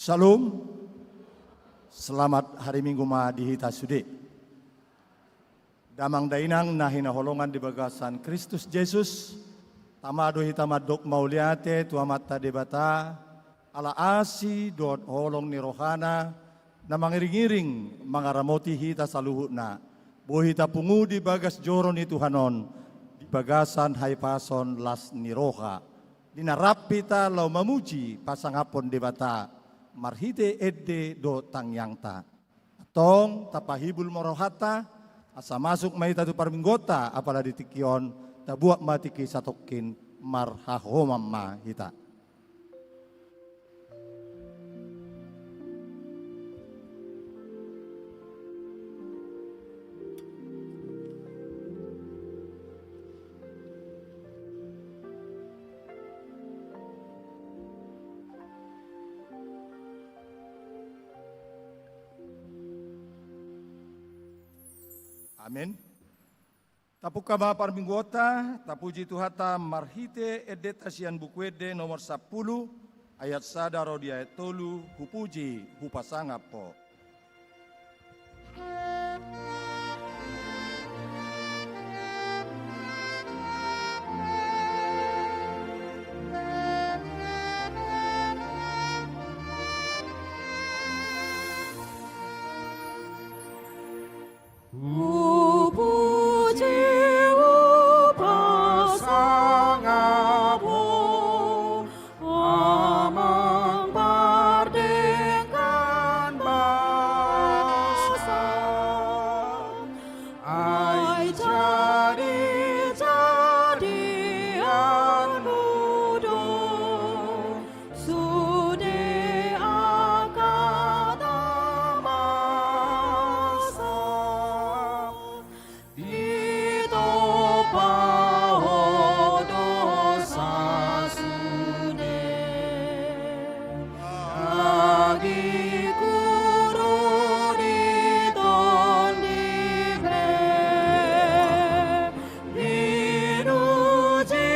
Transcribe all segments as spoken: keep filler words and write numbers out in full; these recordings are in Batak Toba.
Shalom. Selamat hari Minggu ma di hita sude. Damang dainang na hinaholongan di bagasan Kristus Jesus, tama do hita mandok mauliate tu Amanta Debata, ala asi dohot holong ni rohana, na mangiring-iring mangaramoti hita saluhutna. Boi hita pungu di bagas joro ni Tuhan on, di bagasan hahipason las ni roha. Di na rap hita laho mamuji pasangaphon Debata, marhite ende dohot tangiangta. Antong, tapahibul ma rohanta, asa masuk ma hita tu parmingguonta, apala di tingki on, tabuat ma tingki satongkin marhahoman ma hita. Amen. Tapungka ma parmingguonta, tapuji Tuhanta marhite endenta sian Buku Ende nomor sampulu, ayat sada ro di ayat tolu, hupuji, hupasangap Ho. Hupuji, hupasangap Ho, Amang pardenggan basa. Ai jadi-jadianmu do sude angka na masa, ditompa Ho dosa sude. Agi guru di tondi pe, pinuji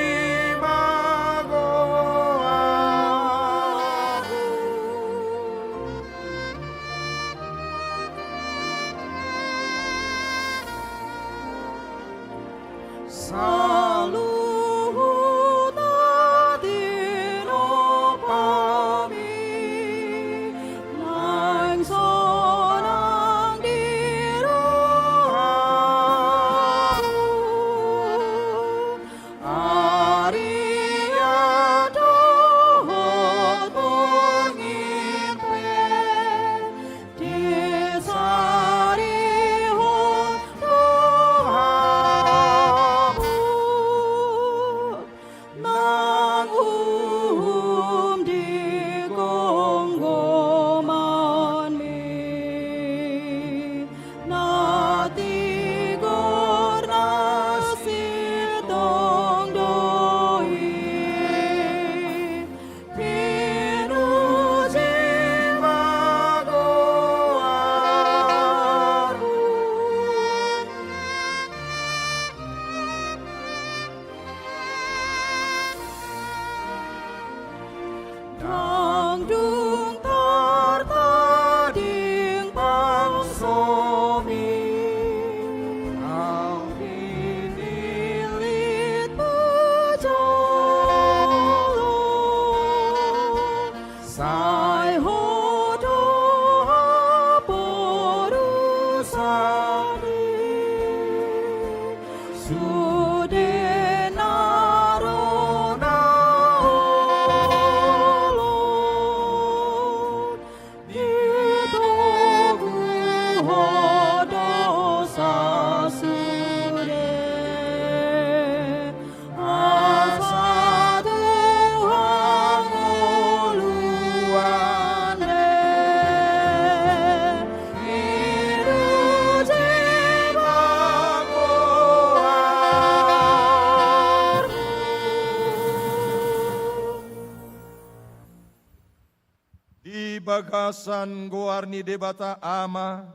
ma goarmu. Saluhutna tinompami, naeng sonang di rohamu. Ari dohot borngin pe, disarihon rohamu, nang uhum di gomgomanmi, na tigor na sintong do i. Pinuji ma goarmu. Ndang dung tartading bangsomi, ndang pinillit tu jolo. Sai Ho do haporusari, sude na ro na olo. Ditogu Ho dosa sude, asa tu hangoluan be, pinuji ma goarmu. Di bagasan goar ni Debata Ama,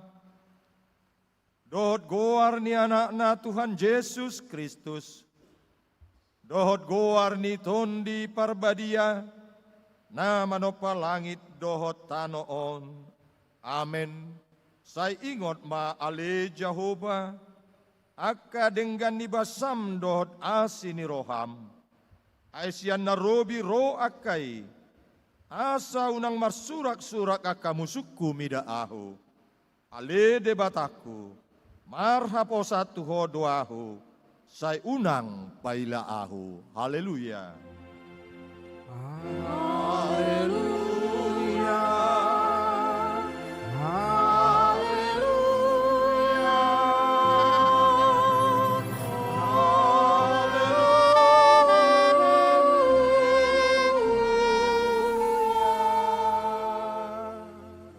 dohot goar ni Anakna Tuhan Jesus Kristus, dohot goar ni Tondi Parbadia, na manompa langit dohot tano on. Amen. Sai ingot ma ale Jahowa, angka denggan ni basam dohot asi ni roham. Ai sian na robi ro angka i, asa unang marsurak-surak angka musungku mida ahu. Ale Debatangku, marhaposan tu Ho do ahu, sai unang paila ahu. Haleluya. Haleluya. Haleluya. Haleluya.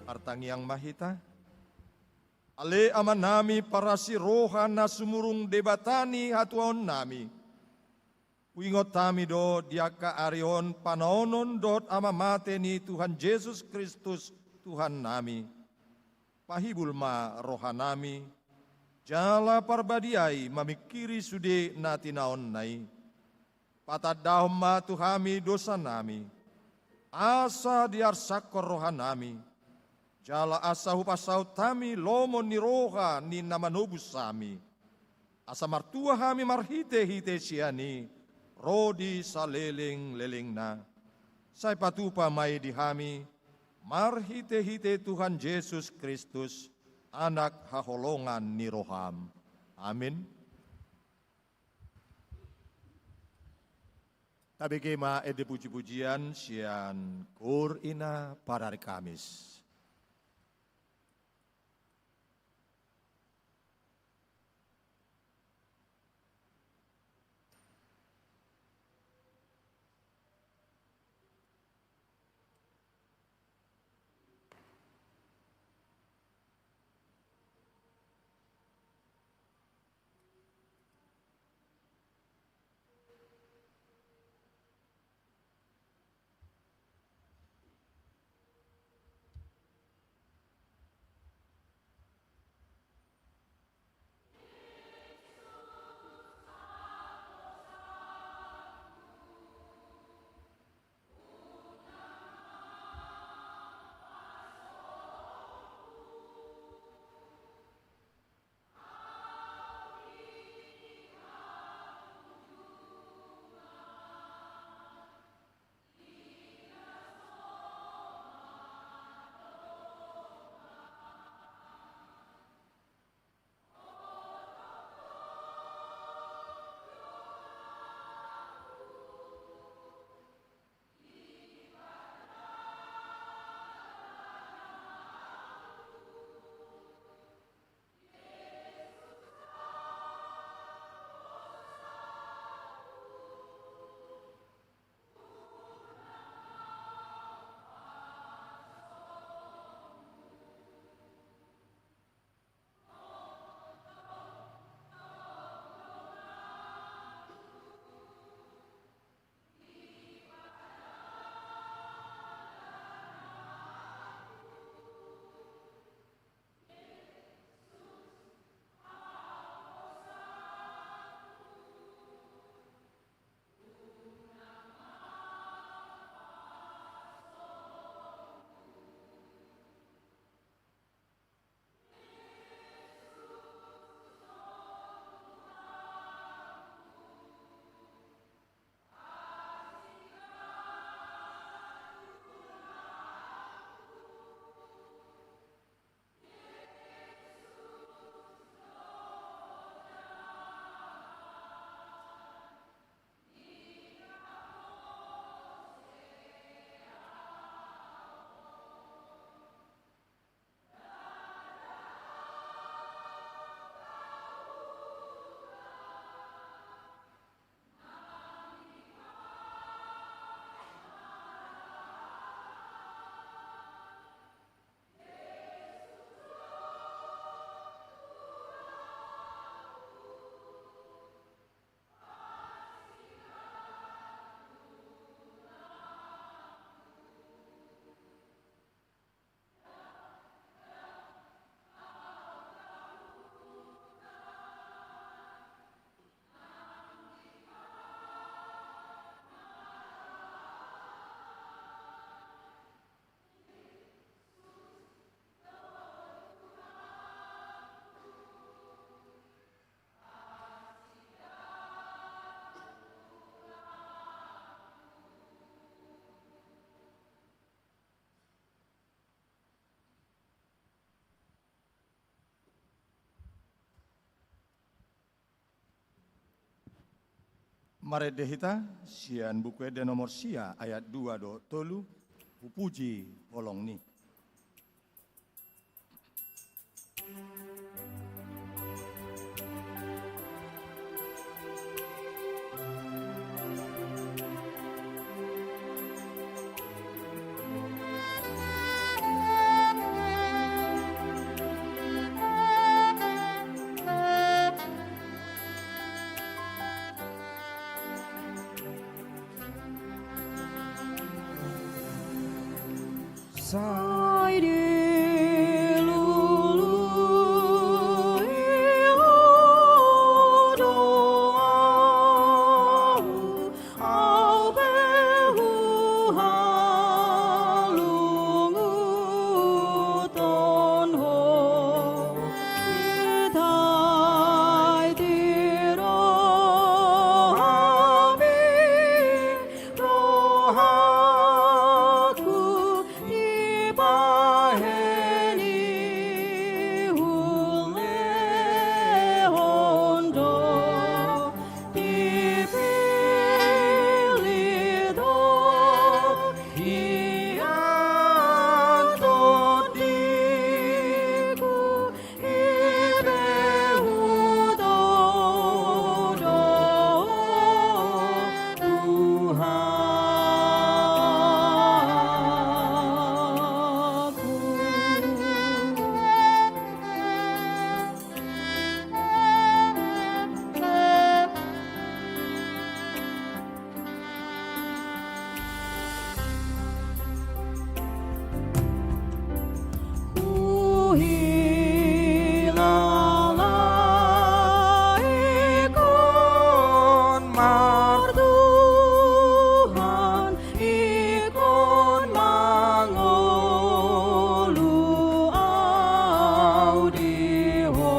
Martangiang ma hita. Ale Amanami parasi roha na sumurung, Debata ni hatuaonnami, huingot hami do di angka ari on panaonon dohot amamate ni Tuhan Jesus Kristus Tuhannami. Pahibul ma rohanami, jala parbadiai mamingkiri sude na tinaonna i. Patandahon ma tu hami dosanami, asa diarsangkon rohanami, jala asa hupasaut hami lomo ni roha ni na manobus hami, asa martua hami marhite-hite sian i ro di salelenglelengna. Sai patupa ma i di hami, marhite-hite Tuhan Jesus Kristus, Anak haholongan ni roham. Amin. Tabege ma ende puji-pujian sian Koor Ina Parari Kamis. Marende hita sian Buku Ende nomor sia ayat dua dohot tolu. Hupuji holong ni. Sai dilului ho do ahu, ahu pe huhalunguthon ho. Hita i di rohami, rohangku dibahen i, hulehon do, dipillit do hian tondingku. Huhilala ingkon martuhan, ingkon mangolu au di ho.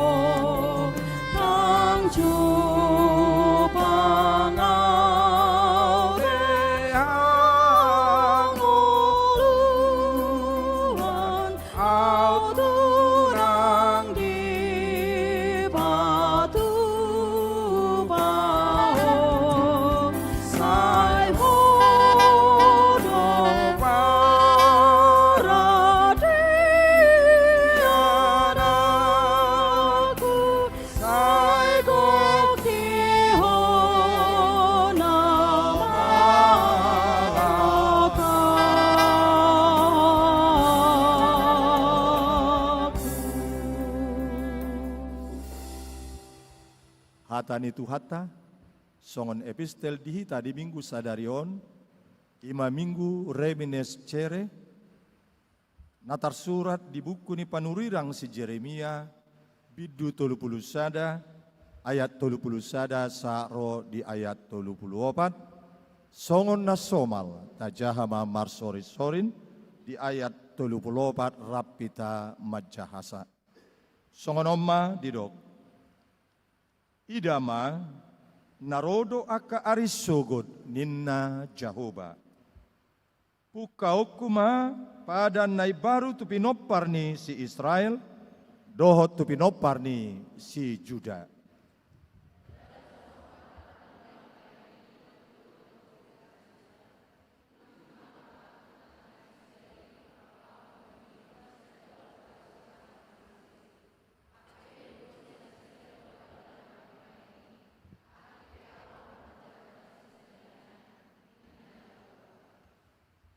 Nang jumpang au be hangoluan, au tung dipatupa ho. Sai ho do parade anakku, sai gok di ho na mangalangka. Hata ni Tuhanta, songon epistel di hita di Minggu sadari on, i ma Minggu Reminiscere, na tarsurat di buku ni panurirang si Jeremia, bindu tolu pulu sada, ayat tolu pulu sada sahat ro di ayat tolu pulu opat. Songon na somal, tajaha ma marsorinsorin di ayat tolu pulu opat rap hita manjahasa. Songon on ma didok. Ida ma, na ro do angka ari sogot, ninna Jahowa. Pungkaonku ma padan na imbaru tu pinompar ni si Israel, dohot tu pinompar ni si Juda.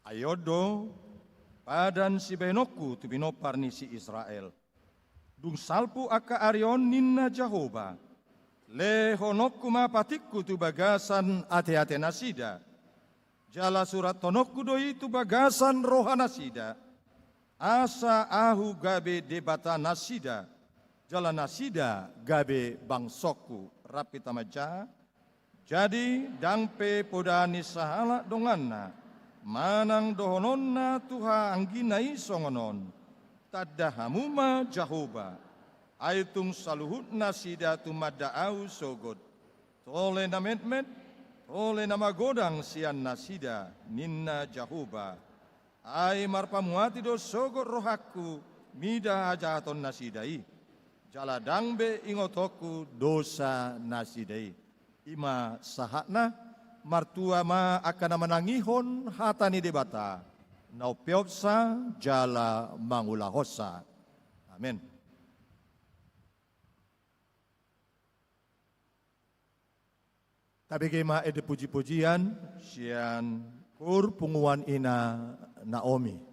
Ai on do padan sibahenonku tu pinompar ni si Israel. Dung salpu angka ari on, ninna Jahowa, lehononku ma patikku tu bagasan ateatenasida, jala surathononku do i tu bagasan rohanasida, asa ahu gabe Debatanasida, jala nasida gabe bangsongku. Rap hita manjaha. Jadi, ndang pe poda ni sahalak donganna, manang dohononna tu haanggina i songon on, tanda hamu ma Jahowa, ai tung saluhut nasida tumanda ahu sogot. Tole na metmet, tole na magodang sian nasida, ninna Jahowa. Ai marpamuati do sogot rohangku mida hajahatonnasida i, jala ndang be ingotonku dosanasida i. I ma sahatna. Martua ma angka na manangihon hata ni Debata, na umpeopsa jala mangulahonsa. Amen. Tabege ma ende pujipujian sian Koor Punguan Ina Naomi.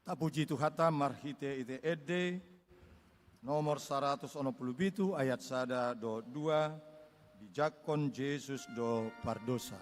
Tapuji Tuhanta marhite-hite ende nomor saratus onom pulu pitu ayat sada dohot dua, dijangkon Jesus do pardosa.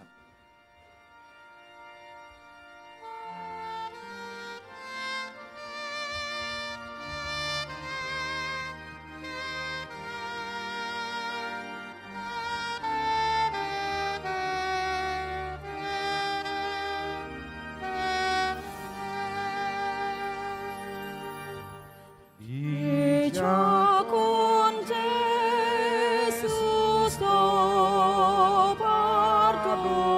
Dijangkon Jesus do pardosa.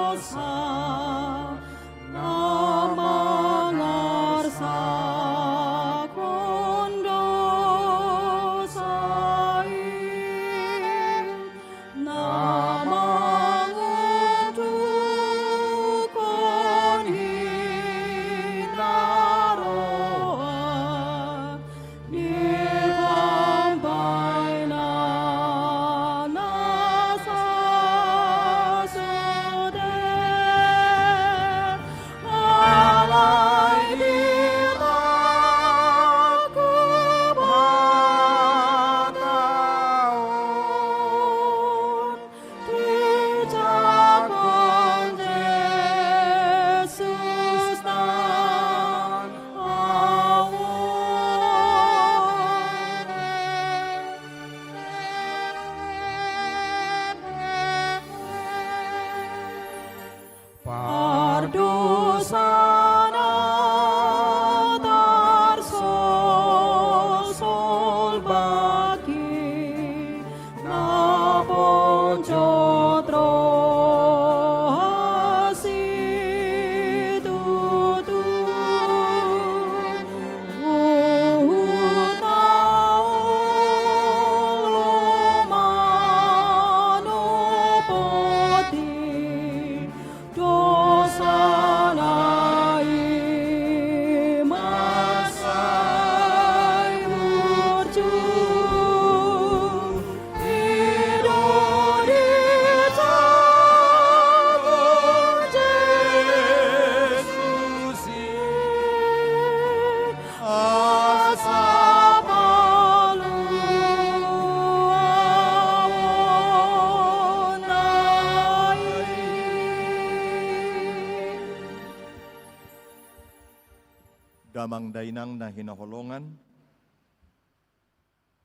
Amang dainang na hinaholongan,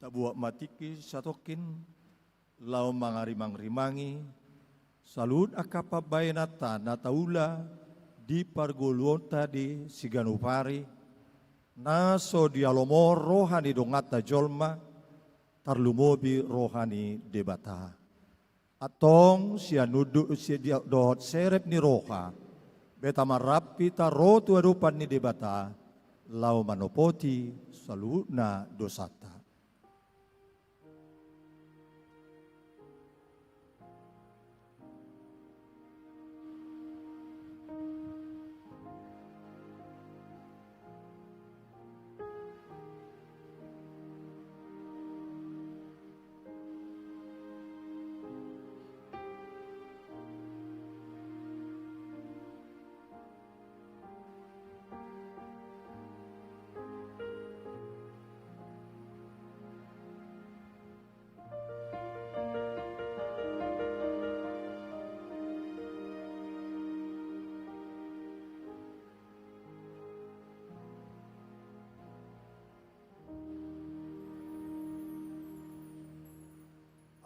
tabuat ma tingki satongkin laho mangarimangrimangi saluhut angka pambahenanta na taula di parngoluonta di siganup ari, na so dialomo roha ni donganta jolma, tarlumobi roha ni Debata. Antong sian unduk, sian dohot serep ni roha, beta marrampi tar ro tu adopan ni Debata, laho manopoti saluhutna dosanta.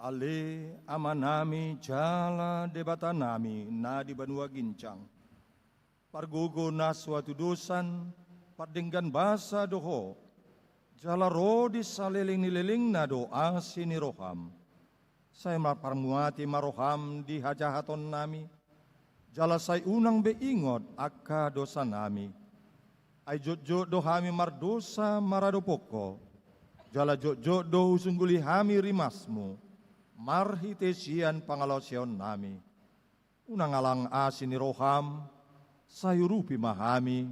Ale Amanami jala Debatanami na di banua ginjang, pargogo na so hatudosan, pardenggan basa do Ho, jala ro di saleleng ni lelengna do asi ni roham. Sai marparmuati ma roham di hajahatonnami, jala sai unang be ingot angka dosanami. Ai jotjot do hami mardosa maradophon Ho, jala jotjot do husungguli hami rimasmu, marhite sian pangalaoseonnami. Unang alang asi ni roham, sai urupi ma hami,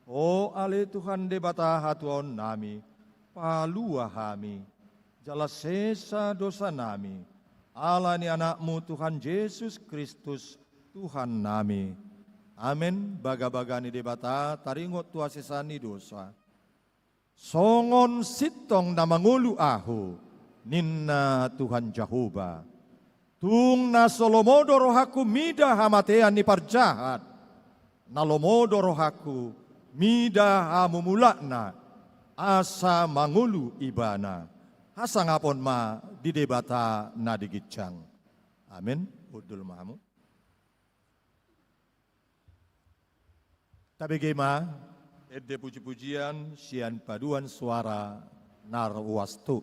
O ale Tuhan Debata hatuaonnami, palua hami, jala sesa dosanami, ala ni Anakmu Tuhan Jesus Kristus, Tuhannami. Amen. Bagabaga ni Debata taringot tu hasesaan ni dosa. Songon sintong na mangolu ahu, ninna Tuhan Jahowa. Tung na so lomo do rohangku mida hamatean ni parjahat, na lomo do rohangku mida hamumulakna, asa mangolu ibana. Hasangapon ma di Debata na di ginjang. Amen. Hundul ma hamu. Tabege ma ende pujipujian sian paduan suara na ruas tu.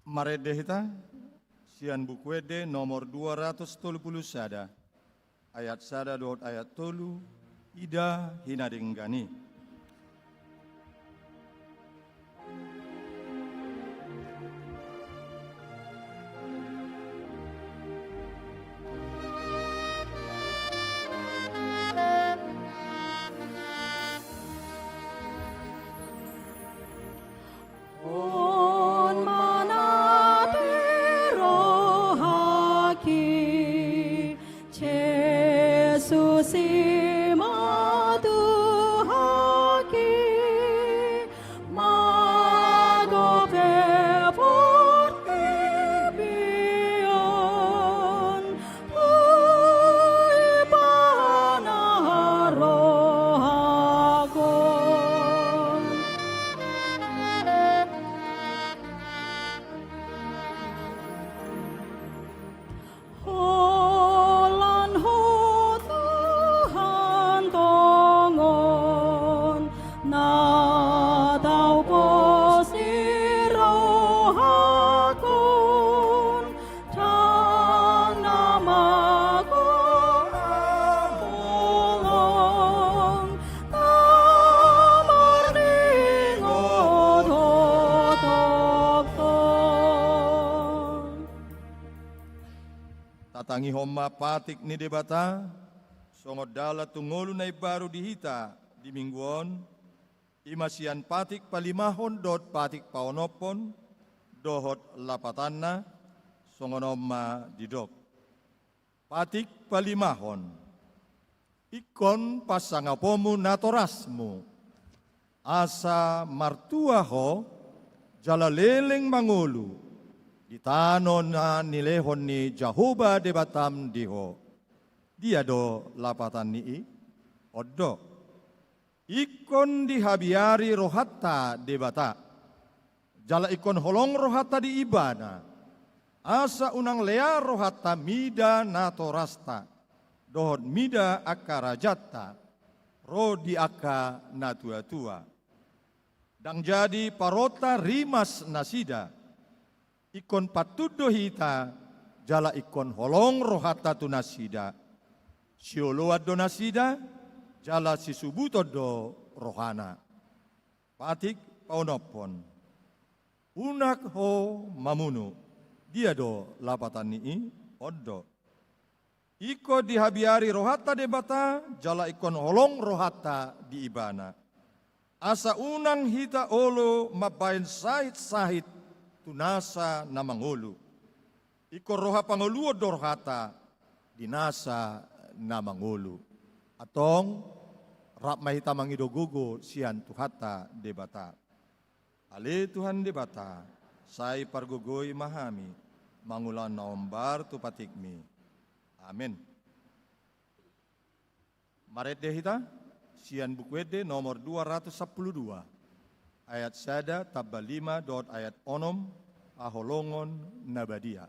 Marende hita sian Buku Ende nomor dua ratus tolu pulu sada, ayat sada dohot ayat tolu, ida hinadenggan i. On ma na pe rohangki, Jesus i ma Tuhangki, mago pe portibi on, tu Ibana rohangkon. Holan Ho Tuhan tongon, na tau pos ni rohangkon, ndang na mago among, na marningot Ho tongtong. Tatangihon ma patik ni Debata, songon dalan tu ngolu na imbaru di hita di Minggu on, i ma sian patik palimahon dohot patik paonomhon, dohot lapatanna, songon on ma didok. Patik palimahon. Ingkon pansangaponmu natorasmu, asa martua ho jala leleng mangolu di tano na nilehon ni Jahowa Debatam di ho. Dia do lapatan ni i? On do. Ingkon dihabiari rohanta Debata, jala ingkon holong rohanta di Ibana, asa unang lea rohanta mida natorasta dohot mida angka rajanta ro di angka natuatua. Ndang jadi paronta rimas nasida. Ingkon pantun do hita, jala ingkon holong rohanta tu nasida. Sioloan do nasida, jala sisubuton do rohana. Patik paonomhon. Unang ho mamunu. Dia do lapatan ni i? On do. Ingkon dihabiari rohanta Debata, jala ingkon holong rohanta di Ibana. Asa unang hita olo mambahen sahit-sahit tu nasa na mangolu. Ingkon roha pangoluon do rohanta di nasa na mangolu. Antong, rap ma hita mangido gogo sian Tuhanta Debata. Ale Tuhan Debata, sai pargogoi ma hami, mangula na hombar tu patikmi. Amen. Marende hita, sian Buku Ende nomor dua ratus sampulu dua, ayat sada tamba lima dohot ayat onom, haholongon na badia.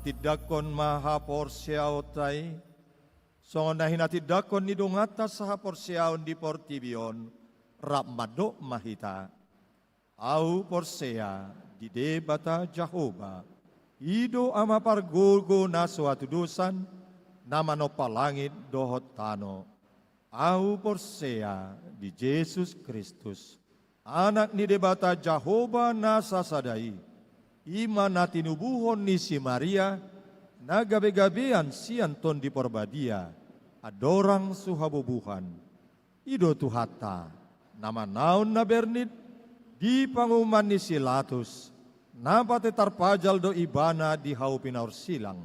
Tindangkon ma haporseaonta i, songon na hinatindangkon ni donganta sahaporseaon di portibi on, rap mandok ma hita. Ahu porsea di Debata Jahowa, i do Ama pargogo na so hatudosan, na manompa langit dohot tano. Ahu porsea di Jesus Kristus, Anak ni Debata Jahowa na sasada i, i ma na tinubuhon ni si Maria, na gabegabean sian Tondi Parbadia, andorang so habubuhan. I do Tuhanta, na manaon na bernit, di panguhuman ni si Latus, na pate tarpajal do Ibana di hau pinaorsilang.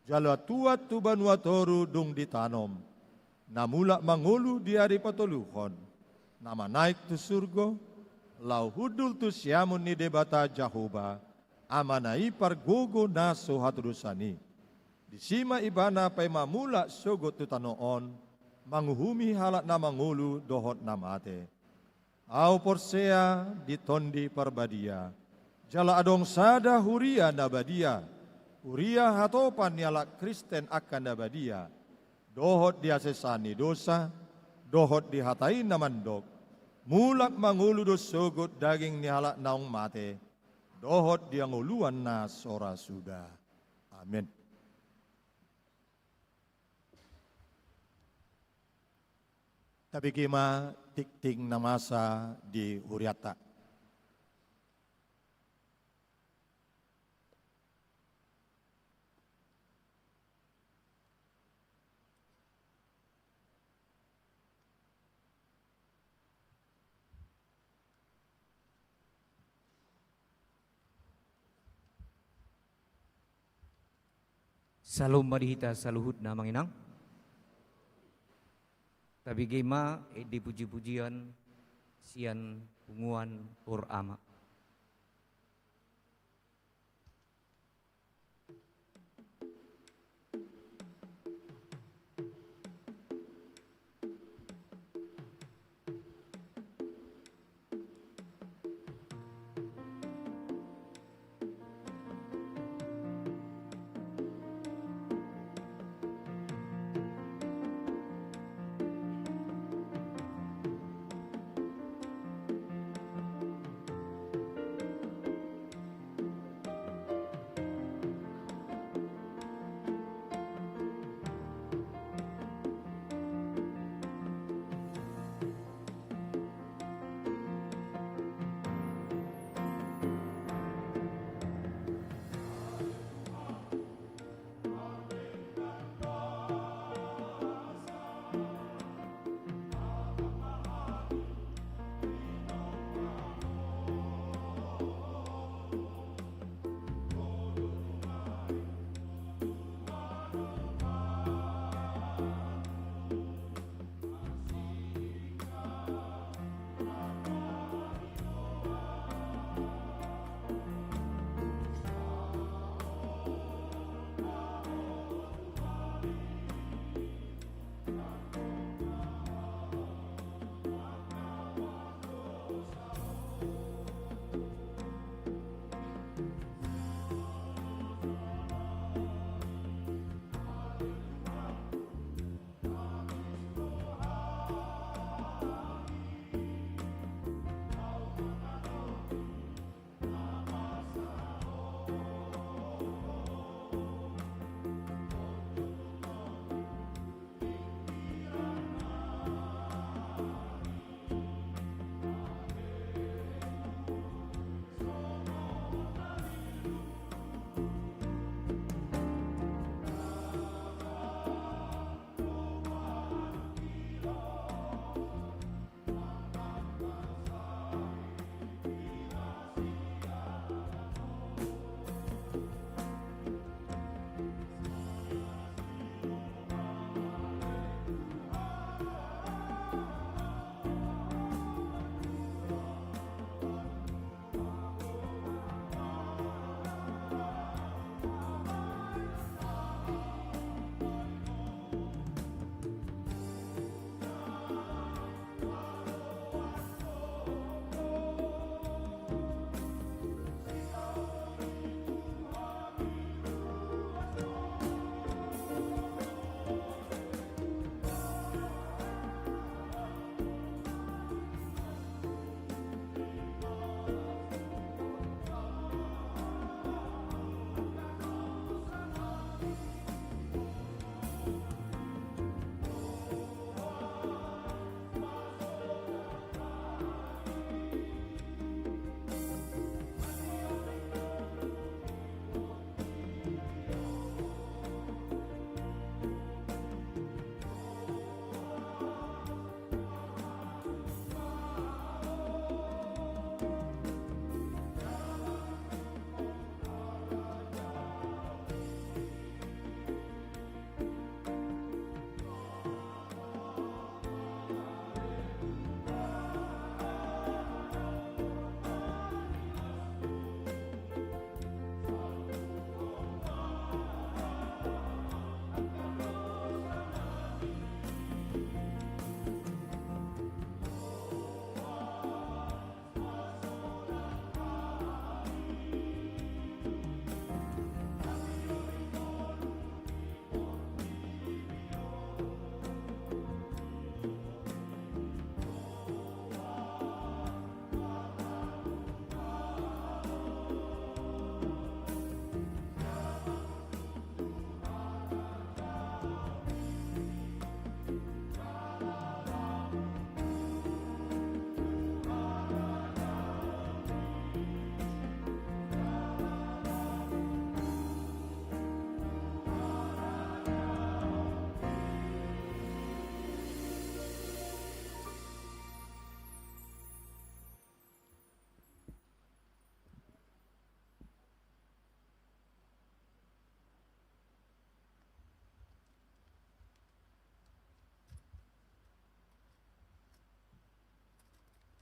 Jala tuat tu banua toru dung ditanom, na mulak mangolu di ari patoluhon, na manaek tu surgo, laho hundul tu siamun ni Debata Jahowa, Amana i pargogo na so hatudosan i. Disi ma Ibana paima mulak sogot tu tano on, manguhumi halak na mangolu dohot na mate. Ahu porsea di Tondi Parbadia, jala adong sada huria na badia, huria hatopan ni halak Kristen angka na badia, dohot di hasesaan ni dosa, dohot di hata i na mandok, mulak mangolu do sogot daging ni halak naung mate, dohot di hangoluan na so ra suda. Amen. Tabege ma tingting na masa di hurianta. Syalom ma di hita saluhutna, Amang Inang. Tabege ma ende pujipujian sian punguan Hur Ama.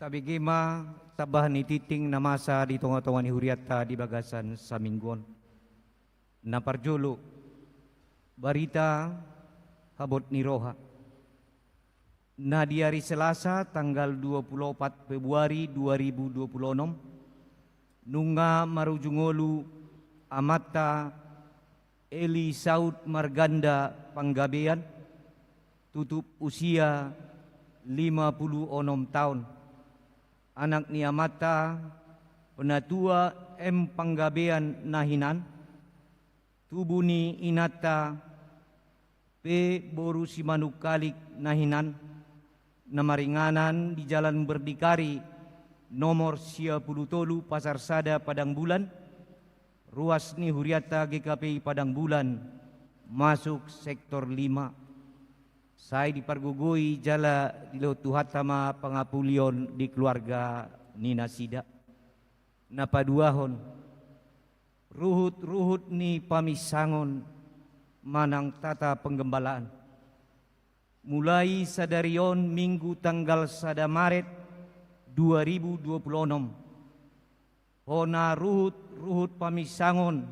Tabege ma tambahan ni tingting na masa di tonga-tonga ni hurianta di bagasan saminggu on. Na parjolo, barita habot ni roha. Na di ari Selasa tanggal dua puluh opat Februari dua ribu dua puluh onom, nunga marujung olu amanta Eli Saud Marganda Panggabean, tutup usia lima puluh onom taon. Anak ni amanta Penatua M Panggabean na hinan, tubu ni inanta P boru Simanungkalit na hinan, na maringanan di Jalan Berdikari nomor sia puluh tolu, Pasar Sada, Padang Bulan, ruas ni hurianta G K P I Padang Bulan, masuk sektor lima. Sai dipargogoi jala dilehon Tuhanta ma pangapulion di keluarga ni nasida. Na paduahon, ruhut-ruhut ni paminsangon manang tata penggembalaan. Mulai sadari on, Minggu tanggal sada Maret dua ribu dua puluh onom, hona ruhut-ruhut paminsangon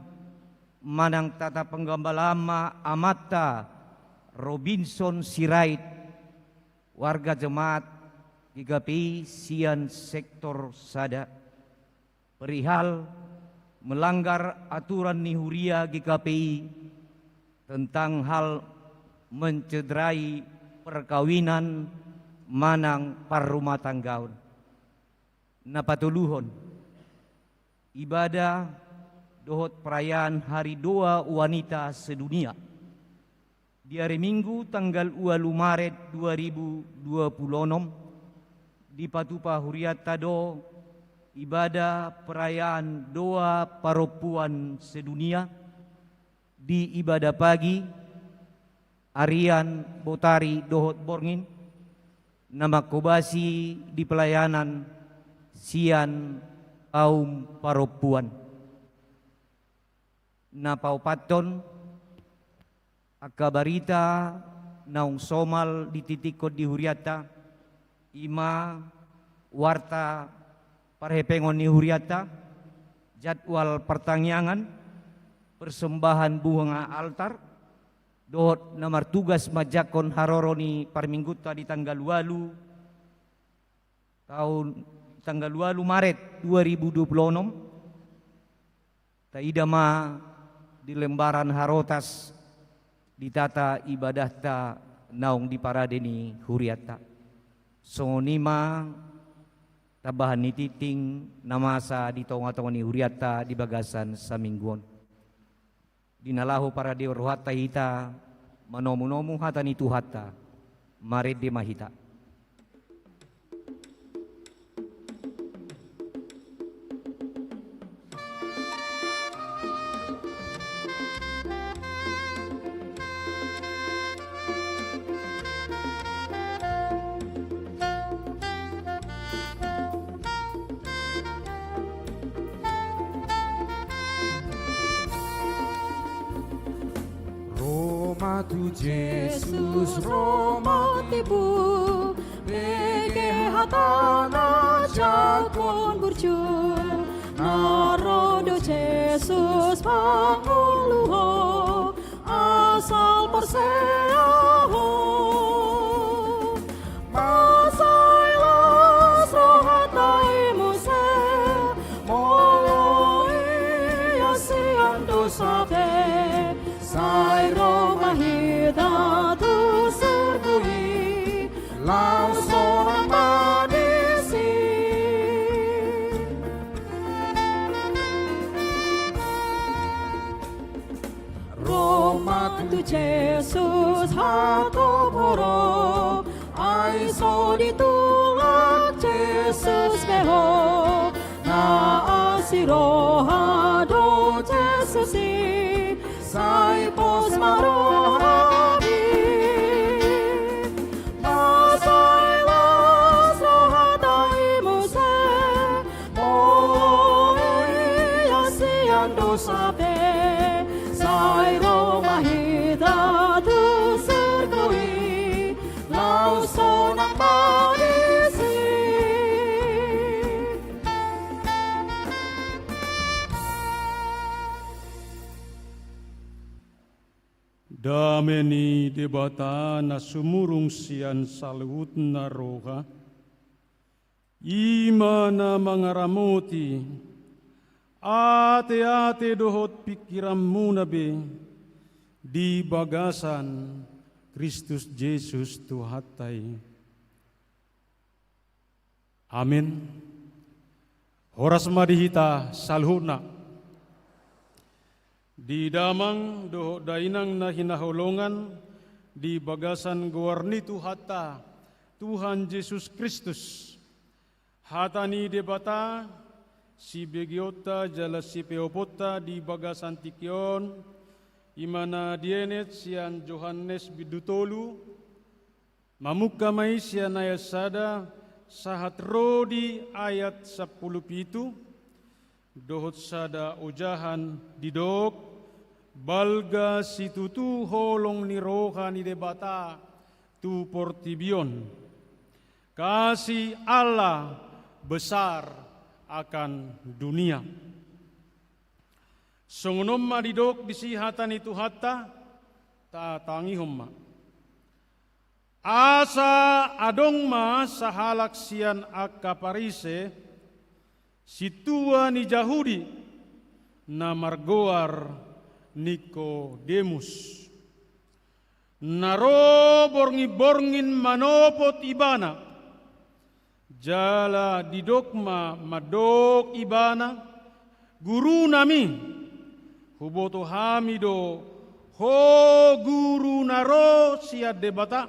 manang tata penggembalaan ma amanta Robinson Sirait, warga jemaat G K P I sian sektor sada, perihal melanggar aturan ni huria G K P I tentang hal mencederai perkawinan manang parrumatanggaon. Na patoluhon, ibadah dohot perayaan Hari Doa Wanita Sedunia. Di ari Minggu tanggal ualu Maret dua ribu dua puluh onom, dipatupa hurianta do ibadah perayaan Doa Parompuan Sedunia di ibadah pagi, arian, botari dohot borngin, na mangkobasi di pelayanan sian kaum parompuan. Na paopathon, angka barita naung somal dititikkon di hurianta, i ma warta parhepengon ni hurianta, jadwal partangiangan, persembahan bunga altar, dohot na martugas manjangkon haroro ni parminggunta di tanggal ualu, taon, tanggal ualu Maret dua ribu dua puluh onom, taida ma di lembaran harotas di tata ibadahta naung diparade ni hurianta. Songon i ma tambahan ni tingting na masa di tonga-tonga ni hurianta di bagasan saminggu on. Di na laho paradeon rohanta hita manomu-nomu hata ni Tuhanta, marende ma hita. Ro ma tu Jesus, ro ma tibu, bege hatana jangkon burju. Na ro do Jesus pangolu ho, asal porsea ho. Mansai las rohanta i muse, molo ia sian dosa pe, sai ro ma hita tu surgo i, laos sonang ma disi. Ro ma tu Jesus hatop ho ro, ai so ditulak Jesus be ho. Na asi roha do Jesus i, sai pos ma rohami. Mansai las rohanta i muse, molo ia sian dosa pe, sai ro ma hita tu surgo i, laos sonang ma disi. Dame ni Debata na sumurung sian saluhutna roha, i ma na mangaramoti ateate dohot pingkiranmuna be di bagasan Kristus Jesus Tuhanta i. Amin. Horas ma di hita saluhutna. Di damang dohot dainang na hinaholongan di bagasan goar ni Tuhanta, Tuhan Jesus Kristus. Hata ni Debata, sibegeonta jala sipeoponta di bagasan tingki on, i ma na dienet sian Johannes bindu tolu, mamungka ma i sian ayat sada, sahat ro di ayat sampulu pitu, dohot sada ojahan didok, balga situtu holong ni roha ni Debata tu portibi on. Kasih Allah besar akan dunia. Songon on ma didok disi hata ni Tuhanta, tatangihon ma. Asa adong ma sahalak sian angka Parise, sintua ni Jahudi, na margoar Nikodemus. Na ro borngin-borngin manopot ibana, jala didok ma mandok ibana, Gurunami, huboto hami do, ho guru na ro sian Debata.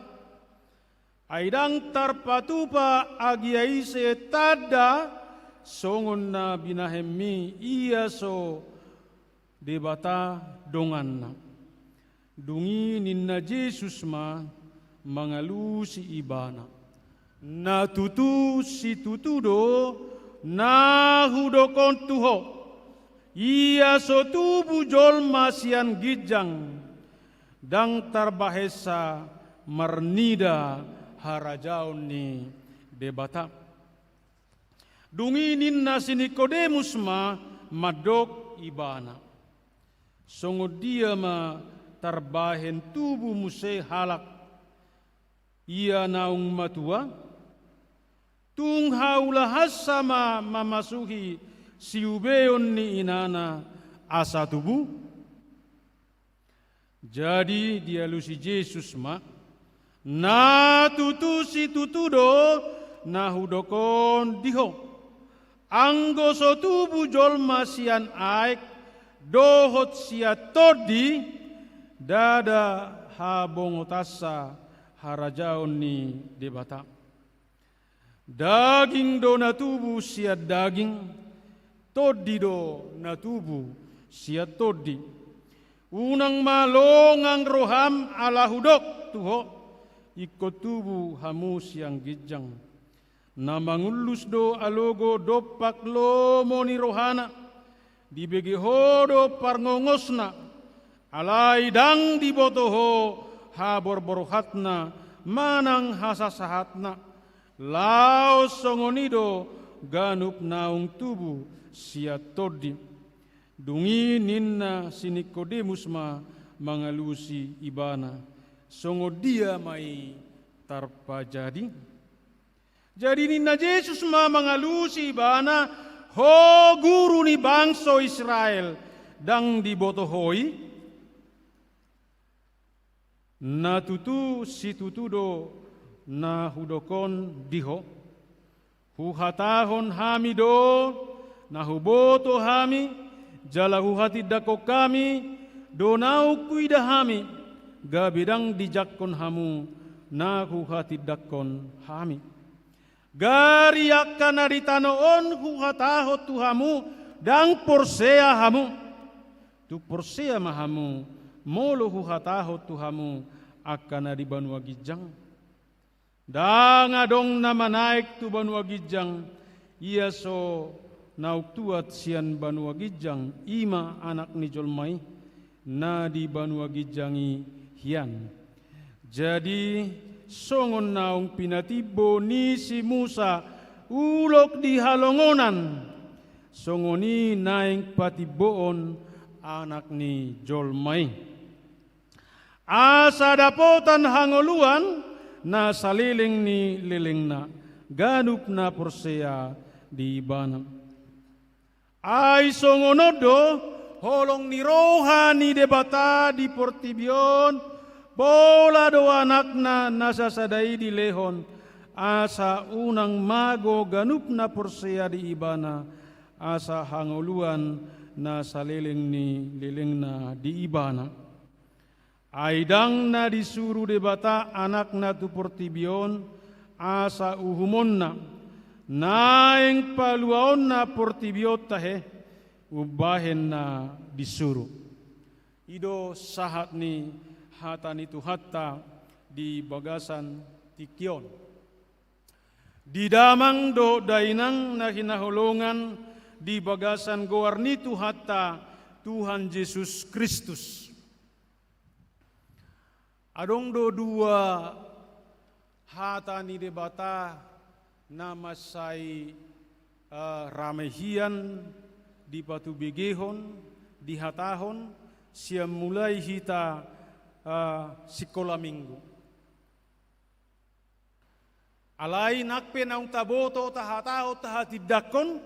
Ai ndang tarpatupa agia ise tanda songon na binahenmi, ia so Debata donganna. Dung i ninna Jesus ma mangalusi ibana, na tutu situtu do na hudok on tu ho, ia so tubu jolma sian ginjang, ndang tarbahensa marnida harajaon ni Debata. Dung i ninna si Nikodemus ma mandok ibana, songon dia ma tarbahen tubu muse halak, ia naung matua? Tung haulahansa ma mamasuhi siubeon ni inana asa tubu? Jadi dialusi Jesus ma, na tutu situtu do na hudok on di ho. Anggo so tubu jolma sian aek dohot sian tondi, ndada habongotansa harajaon ni Debata. Daging do na tubu sian daging, tondi do na tubu sian tondi. Unang ma longang roham ala hudok tu ho, ingkon tubu hamu sian ginjang. Na mangullus do alogo dompak lomo ni rohana, dibege ho do parngongosna, alai ndang diboto ho haborborhatna manang hasasahatna. Laos songon i do ganup naung tubu sian tondi. Dung i ninna si Nikodemus ma mangalusi ibana, songon dia ma i tarpajadi? Jadi ninna Jesus ma mangalusi ibana, ho guru ni bangso Israel, ndang diboto ho i? Na tutu situtu do na hudok on di ho. Huhatahon hami do na huboto hami, jala huhatindangkon hami do naung huida hami, gabe ndang dijangkon hamu na huhatindangkon hami. Gari angka na di tano on huhatahon tu hamu, ndang porsea hamu. Tung porsea ma hamu, molo huhatahon tu hamu angka na di banua ginjang. Ndang adong na manaek tu banua ginjang, ia so naung tuat sian banua ginjang, i ma Anak ni jolma i, na di banua ginjang i hian. Jadi, songon naung pinatimbo ni si Musa ulok di halongonan, songon i naeng patimboon Anak ni jolma i. Asa dapotan hangoluan na saleleng ni lelengna ganup na porsea di Ibana. Ai songon on do holong ni roha ni Debata di portibi on, pola do Anakna na sasada i dilehon, asa unang mago ganup na porsea di Ibana, asa hangoluan na saleleng ni lelengna di Ibana. Ai ndang na disuru Debata Anakna tu portibi on asa uhumonna, naeng paluaonna portibi on tahe, umbahen na disuru. I do sahat ni hata ni Tuhanta di bagasan tingki on. Di damang dohot dainang na hinaholongan di bagasan goar ni Tuhanta, Tuhan Jesus Kristus. Adong do dua hata ni Debata na mansai, eh, rame hian dipatubegehon, dihatahon, sian mulai hita, eh, sikola minggu. Alai nang pe naung taboto, tahatahon, tahatindangkon,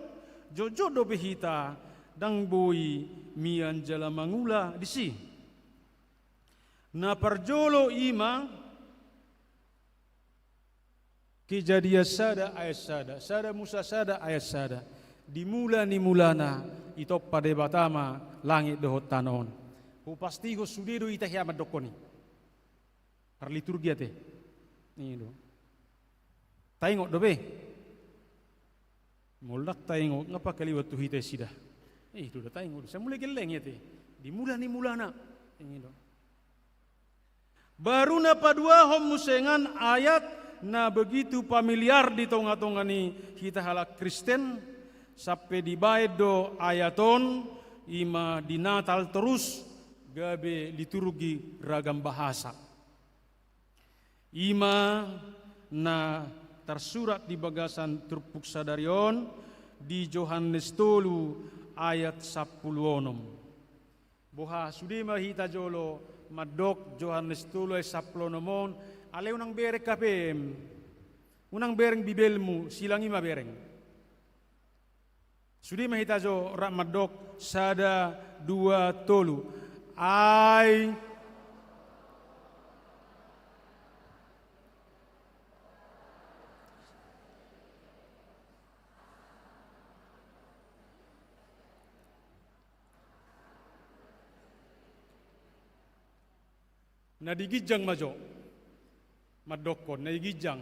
jotjot dope hita ndang boi mian jala mangula disi. Na parjolo i ma Kejadian sada ayat sada, sada Musa sada ayat sada. Di mula ni mulana itompa Debata ma langit dohot tano on. Hupastihon sude do hita hea mandokkon i. Parliturgi ate. I do. Taingot dope. Molo ndang taingot, nga pakaliwat tu hita nasida. I do da taingot. Sai mulai gelleng i ate. Di mula ni mulana. I do. Baru na paduahon muse ngan ayat na begitu familiar di tongatonga ni hita halak Kristen, sampe dibaen do ayat on, i ma di Natal torus, gabe liturgi ragam bahasa. I ma na tarsurat di bagasan turpuk sadari on di Johannes tolu ayat sampulu onom. Boha, sude ma hita jolo mandok Johannes tolu ayat sampulu onom on, alai unang bereng H P-m. Unang bereng Bibelmu, silang i ma bereng. Sude ma hita jo rap mandok, sada, dua, tolu. Ai. Na di ginjang ma jo. Mandokkon, na di ginjang.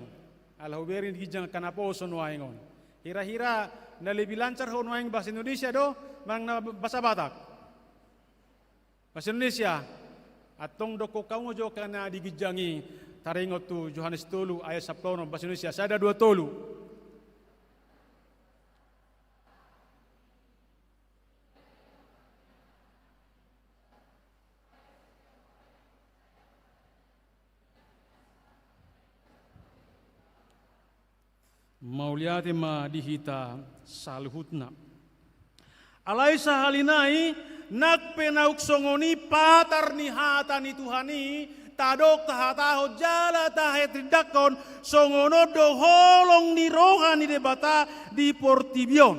Ala hubereng di ginjang angka naposo nuaeng on. Hirahira na lebih lancar ho nuaeng bahasa Indonesia do, manang na bahasa Batak? Bahasa Indonesia. Antong dokkon hamu jo angka na di ginjang i, taringot tu Johannes tolu ayat sampulu onom, bahasa Indonesia, sada, dua, tolu. Mauliate ma di hita saluhutna. Alai sahali nai, nang pe naung songon i patar ni hata ni Tuhan i, tadok, tahatahon jala tahatindangkon, songon on do holong ni roha ni Debata di portibi on.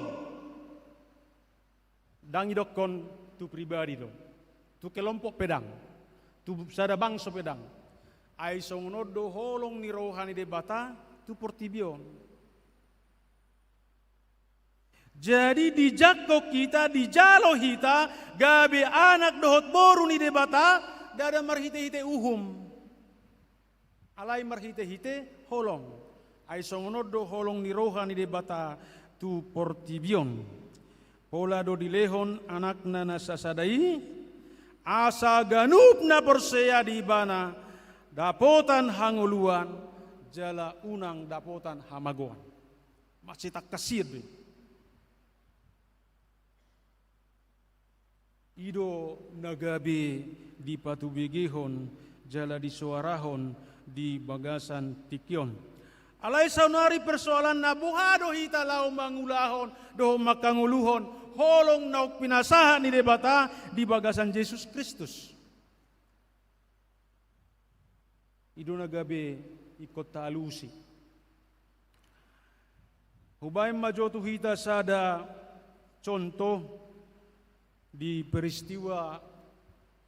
Ndang idokkon tu pribadi do, tu kelompok pe ndang, tu sada bangso pe ndang. Ai songon on do holong ni roha ni Debata tu portibi on. Jadi dijangkon hita, dijalo hita, gabe anak dohot boru ni Debata, ndada marhitehite uhum. Alai marhitehite holong. Ai songon on do holong ni roha ni Debata tu portibi on. Pola do dilehon Anakna na sasada i, asa ganup na porsea di Ibana dapotan hangoluan, jala unang dapotan hamagoan. Masih tak kasihan do i. I do na gabe dipatubegehon jala disoarahon di bagasan tingki on. Alai saonari persoalanna, boha do hita laho mangulahon dohot manghangoluhon holong naung pinasahat ni Debata di bagasan Jesus Kristus? I do na gabe ingkon taalusi. Hubaen ma jo tu hita sada contoh di peristiwa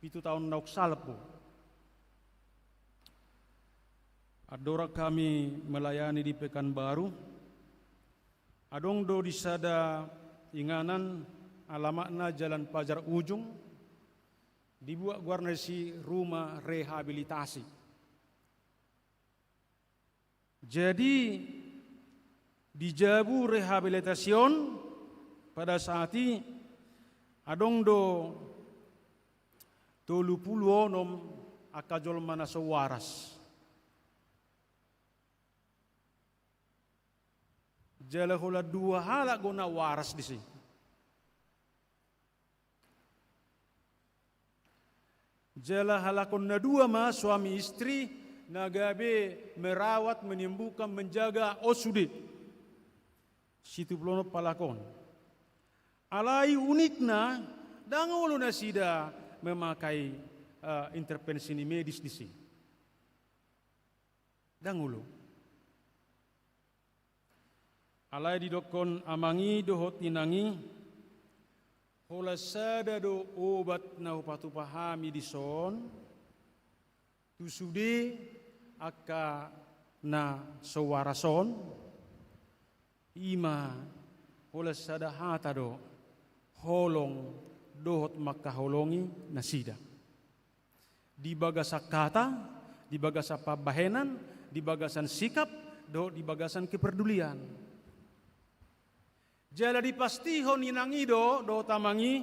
pitu taon naung salpu. Andorang hami melayani di Pekanbaru, adong do di sada inganan, alamatna Jalan Pajar Ujung, dibuat goarna disi rumah rehabilitasi. Jadi, di jabu rehabilitasi on, pada saat i adong do tolu pulu onom angka jolma na so waras. Jala holan dua halak do na waras disi. Jala halak on na dua ma suami istri na gabe merawat, menyembuhkan, menjaga on sude. Situplonon halak on. Alai unikna, ndang olo nasida memakai, eh, intervensi ni medis disi. Ndang olo. Alai didokkon amang i dohot inang i, holan sada do obat na hupatupa hami dison, tu sude angka na so waras on, ima holan sada hata do, holong dohot mangkaholongi nasida. Di bagasan hata, di bagasan pambahenan, di bagasan sikap, dohot di bagasan kepedulian. Jala dipastihon inang i do, dohot amang i,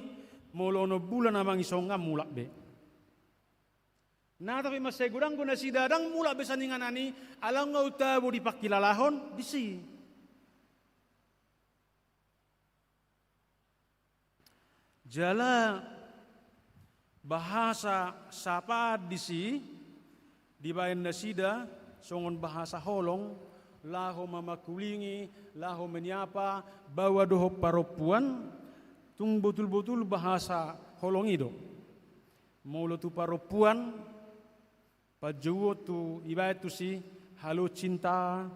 molo onom bulan amang i songon mulak be. Na tapi mansai godang do nasida ndang mulak be sian inganan i, ala nunga tabo dipangkilalahon disi. Jala bahasa sapaan disi dibaen nasida songon bahasa holong, laho mamangkulingi, laho menyapa baoa dohot parompuan, tung botul-botul bahasa holong i do. Molo tu parompuan, panjouon tu ibaen tusi, halo cinta.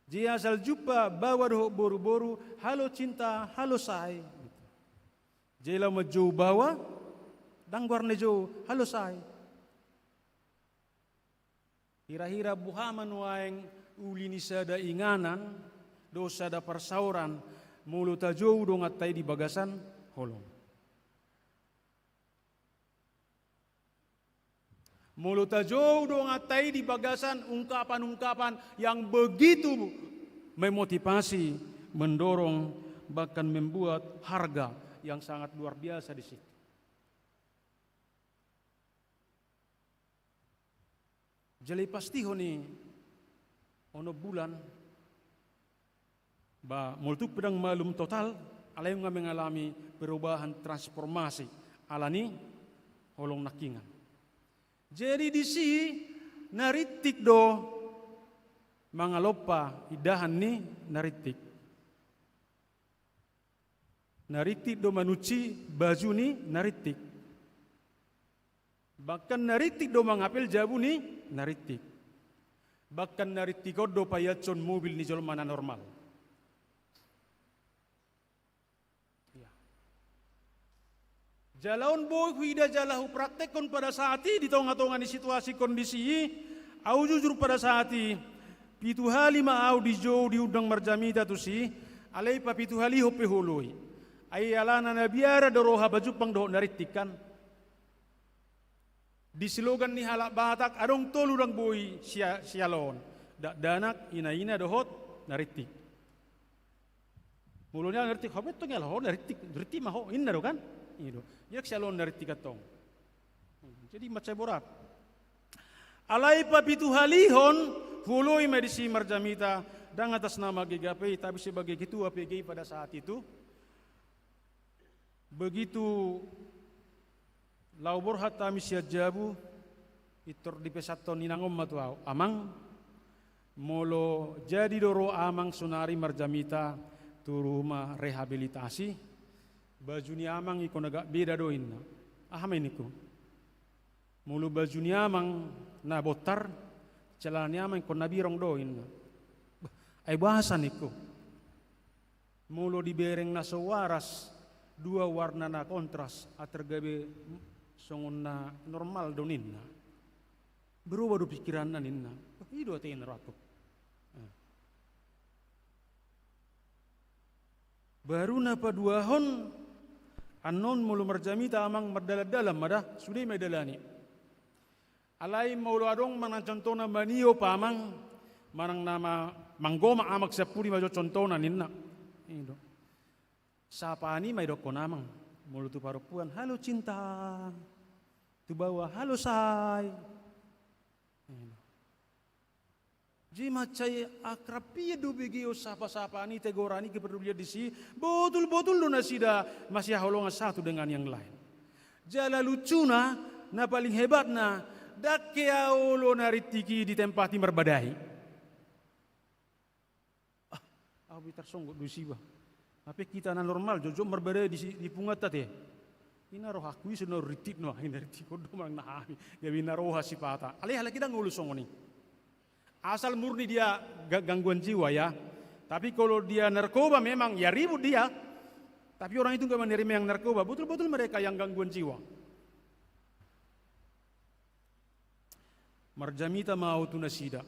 Jadi asal jumpa baoa dohot boru-boru, halo cinta, halo say. Jadi laho manjou baoa, ndang goarna jou, halo say. Hira-hira boha ma nuaeng uli ni sada inganan, dohot sada parsaoran, molo tajou donganta i di bagasan holong. Molo tajou donganta i di bagasan ungkapan-ungkapan yang begitu memotivasi, mendorong, bahkan membuat harga yang sangat luar biasa di situ. Jala dipastihon i onom bulan, ba, molo tung pe ndang malum total, alai nunga mengalami perubahan, transformasi, ala ni holong nangkiningan. Jadi disi na rintik do mangalompa indahan ni na rintik. Na rintik do mangunci baju ni na rintik. Bahkan na rintik do mangapel jabu ni na rintik. Bahkan na rintik on do paiashon mobil ni jolma na normal. Jala on boi huida jala hupraktekhon pada saat i di tonga-tonga ni situasi kondisi i, ahu jujur pada saat i, pitu hali ma ahu dijou diundang marjamita tusi, alai papitu halihon pe huoloi. Ai alana na biara do roha pajumpang dohot na rintik kan. Di slogan ni halak Batak, adong tolu ndang boi sia-, sialoon. Dakdanak, ina-ina dohot na rintik. Molo nian na rintik, ho pe tong ialoon na rintik, rintik ma ho, inna do kan? I do. Jadi sialoon na rintik antong. Jadi mansai borat. Alai papitu halihon, huoloi ma disi marjamita, ndang atas nama G K P I, tapi sebagai ketua P G I pada saat itu. Begitu laho borhat hami sian jabu, pintor dipesanhon inang on ma tu ahu, "Amang, molo jadi do ro amang sonari marjamita tu rumah rehabilitasi, baju ni amang ingkon agak beda do," inna. "Aha ma i," ningku. "Molo baju ni amang na bontar, celana ni ama ingkon na birong do, ninna. Bah, ai boasa ningku? Molo dibereng na so waras, dua warna na kontras, atik gabe songon na normal do, ninna. Berubah do pikiranna, ninna. Bah, i do ate, ninna rohangku. Eh. Baru na paduahon, annon molo marjamita amang mardalan-dalan ma da, sude ma idalani. Alai molo adong manang contohna maniop amang, manang na ma-, manggomak amang sian pudi ma jo contohna, ninna. I do. Sapaan i ma idokkon amang, molo tu parompuan, "Halo cinta." Tu baoa, "Halo say." I do. Jadi mansai akrab pian do begeon sapa-sapaan i, tegoran i, kepedulian disi, botul-botul do nasida masihaholongan satu dengan yang lain. Jala luncuna, na paling hebatna, ndang hea olo na rintik i di tempat i marbadai. Ah, ahu pe tarsonggot do disi bah. Hape hita na normal, jotjot marbadai di si-, di punganta te. I na rohangku i songon na rintik nuaeng, na rintik on do manang na hami. Gabe na roha sipata. Alai halak i ndang olo songon i. Asal murni dia ga-, gangguan jiwa ya. Tapi kalau dia narkoba memang ya ribut dia. Tapi orang itu nggak menerima yang narkoba. Betul-betul mereka yang gangguan jiwa. Marjamita ma ahu tu nasida.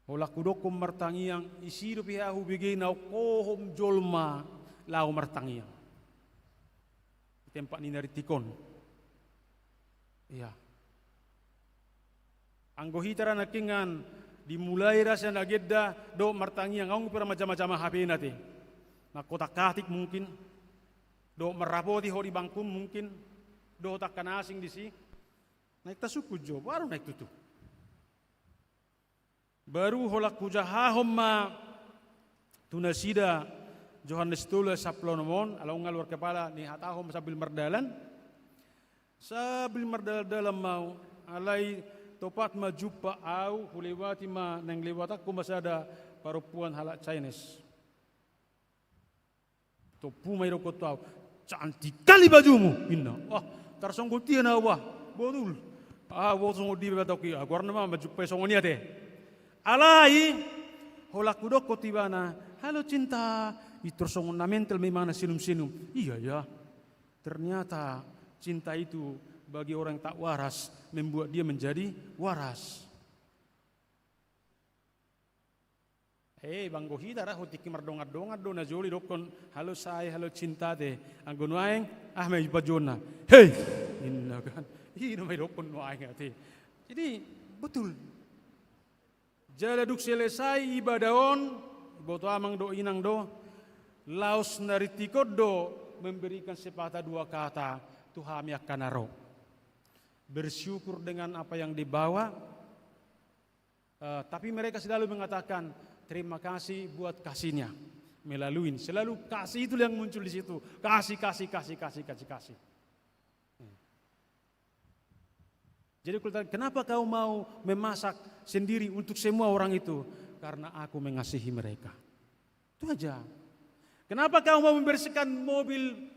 Holan hudokkon martangiang, ise dope hea hubege na ongkohon jolma laho martangiang di tempat ni na rintik on. Iya. Anggo hita ra nangkiningan, dimulai ra sian agenda dohot martangiang, adong pe ra manjamajama H P-na te. Nangkok tangkatik mungkin, dohot marrapoti ho di bangkum mungkin, dohot angka na asing disi. Naeng tasungkun jo, baru naeng tutu. Baru holan hujahahon ma tu nasida Johannes tolu ayat sampulu onom on, ala unang luar kepala, nihatahon sambil mardalan. Sambil mardalan-dalan ma ahu, alai tompat ma jumpa ahu, hulewati ma, naeng lewatanku ma sada parompuan halak Chinese. Tompu ma idokkon tu ahu, "Cantik kali bajumu," ninna. Wah, tarsonggot ia na ahu bah, botul. Ah, botul songon dia ba tahu ki, ah, goarna ma manjumpai songon i ate. Alai, holan hudokkon tu ibana, "Halo cinta." Pintor songon na mental ma ibana, senyum-senyum. Iya ya. Ternyata cinta itu bagi orang yang tak waras membuat dia menjadi waras. Eh, anggo hita ra, tingki mardongan-dongan do na jolo idokkon, "Halo say, halo cinta" te. Anggo nuaeng, aha ma i pajuonna? "Hei!" ninna kan. I do ma idokkon nuaeng ate. Jadi, betul. Jala dung selesai ibadah on, iboto amang do, inang do, laos na rintik on do memberikan sepatah dua kata tu hami angka na ro. Bersyukur dengan apa yang dibawa, Eh, tapi mereka selalu mengatakan, "Terima kasih buat kasihnya." Melalui, selalu kasih itu yang muncul di situ. Kasih, kasih, kasih, kasih, kasih, kasih. Jadi, kalau ditanya, "Kenapa kau mau memasak sendiri untuk semua orang itu?" "Karena aku mengasihi mereka." Itu aja. "Kenapa kau mau membersihkan mobil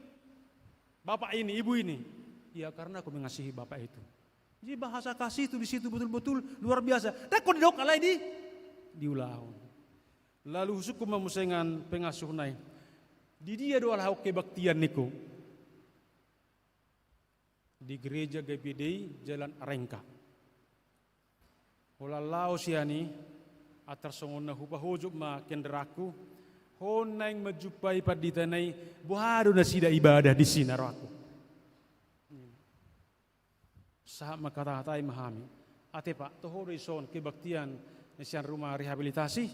bapak ini, ibu ini?" "Ya, karena aku mengasihi bapak itu." Jadi bahasa kasih itu di situ betul-betul luar biasa. Ndang hea didok, alai di, diulahon. Lalu husungkun ma muse dengan pengasuhna i. "Di dia do alana kebaktian ningku?" "Di gereja G P D I Jalan Arengka." Holan laos ia ni, antar songon na hupahojop ma kendaraanku, ho naeng manjumpai pandita na i, boha do nasida ibadah disi na rohangku. Sahat mangkatahatai ma hami. "Ate Pak, toho do ison kebaktian na sian rumah rehabilitasi?"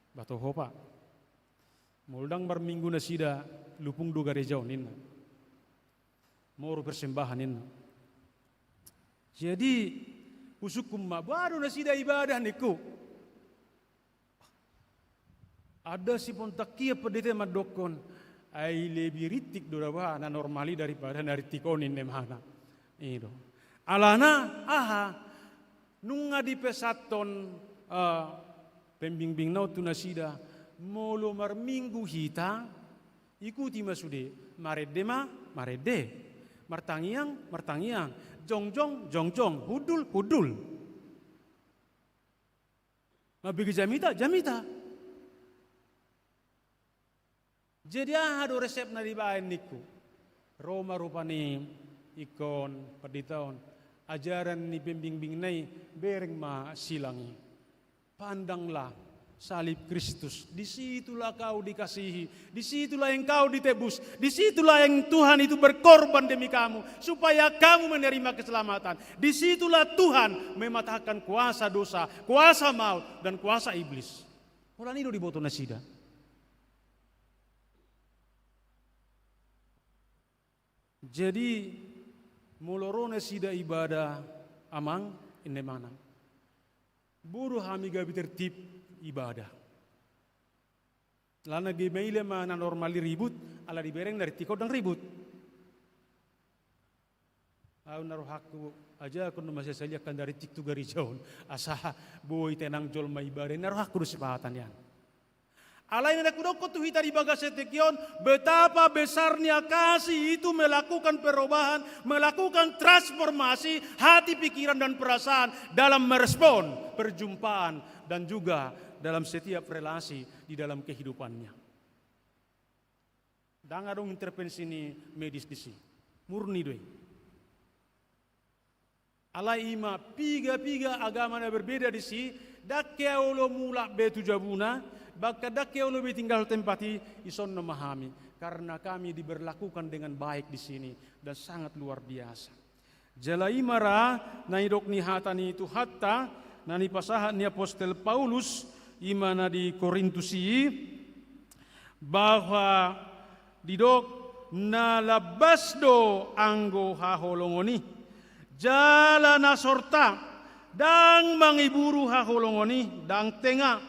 "Bah toho Pak. Molo ndang marminggu nasida, lupung do gareja on," ninna. "Moru persembahan," ninna. Jadi, husungkun ma, "Boha do nasida ibadah ningku?" Ada si pontak ia pandita mandokkon, "Ai lebih rintik do da bah na normal i daripada na rintik on," ninna imana. I do. Alana, aha, nunga dipesanhon, eh, pembimbingna on tu nasida, molo marminggu hita, ikuti ma sude, marende ma, marende. Martangiang, martangiang. Jongjong, jongjong. Hundul, hundul. Mambege jamita, jamita. Jadi aha do resepna dibaen ningku? Ro ma rupani ingkon pandita on, ajaran ni pembimbingna i, bereng ma silang i. Pandanglah salib Kristus, di situlah kau dikasihi, di situlah engkau ditebus, di situlah yang Tuhan itu berkorban demi kamu, supaya kamu menerima keselamatan. Di situlah Tuhan mematahkan kuasa dosa, kuasa maut, dan kuasa iblis. Holan i do diboto nasida. Jadi, molo ro nasida ibadah, Amang, inna imana, boi do hami gabe tertib ibadah. Alana gabe maila ma na normal i ribut, ala dibereng na rintik on ndang ribut. Au na rohangku, ajakon do ma sasalian kan na rintik tu gareja on, asa boi tenang jolma ibadah, na rohangku do sipata nian. Alai na hudokkon tu hita di bagasan tingki on, betapa besarnya kasih itu melakukan perubahan, melakukan transformasi hati, pikiran, dan perasaan dalam merespon perjumpaan dan juga dalam setiap relasi di dalam kehidupannya. Ndang adong intervensi ni medis disi. Murni do i. Alai i ma piga-piga agama na berbeda disi, ndang hea olo mulak be tu jabuna, bahkan ndang hea olo be tinggal tempat i, dison ma hami. Karena kami diberlakukan dengan baik di sini dan sangat luar biasa. Jala i ma ra na nidok ni hata ni Tuhanta, na nipasahat ni apostel Paulus, i ma na di Korintus i, bahwa didok na lambas do anggo haholongon i, jala na sorta ndang mangiburu haholongon i, ndang tenga,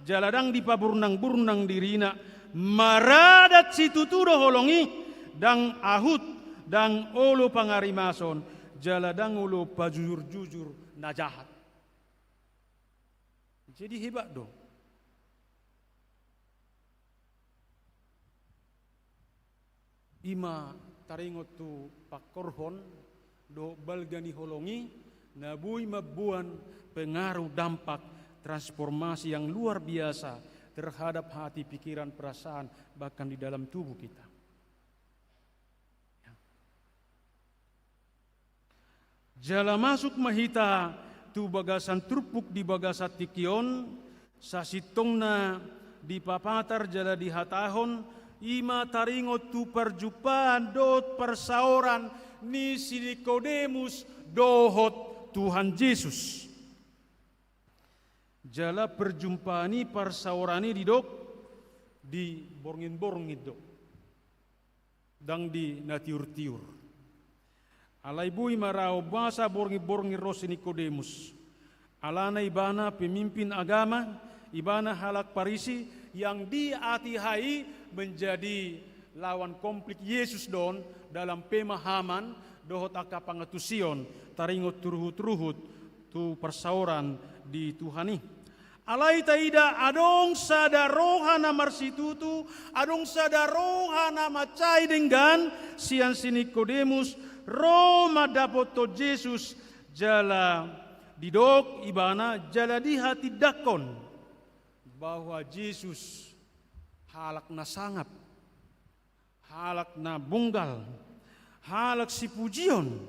jala ndang dipaburnang-burnang dirina, maradat situtu do holong i, ndang ahut, ndang olo pangarimason, jala ndang olo pajujur-jujur na jahat. Jadi hebat do. I ma taringot tu pangkorhon dohot balga ni holong i, na boi mamboan pengaruh dampak transformasi yang luar biasa terhadap hati, pikiran, perasaan, bahkan di dalam tubuh kita. Ya. Jala masuk ma hita tu bagasan turpuk di bagasan tingki on, sasintongna dipapatar jala dihatahon, i ma taringot tu parjumpaan dohot parsaoran ni si Nikodemus dohot Tuhan Jesus. Jala parjumpaan i, parsaoran i didok di borngin-borngin do. Ndang di na tiur-tiur. Alai boi ma ra umbasa borngin-borngin ro si Nikodemus. Alana ibana pemimpin agama, ibana halak Parisi yang di hatiha i menjadi lawan konflik Yesus do on dalam pemahaman dohot angka pangantusion taringot tu ruhut-ruhut tu parsaoran di Tuhan i. Alai taida adong sada roha na marsitutu, adong sada roha na mansai denggan sian si Nikodemus, ro mandapothon Jesus, jala didok ibana, jala dihatindangkon bahwa Jesus halak na sangap, halak na bonggal, halak sipujion.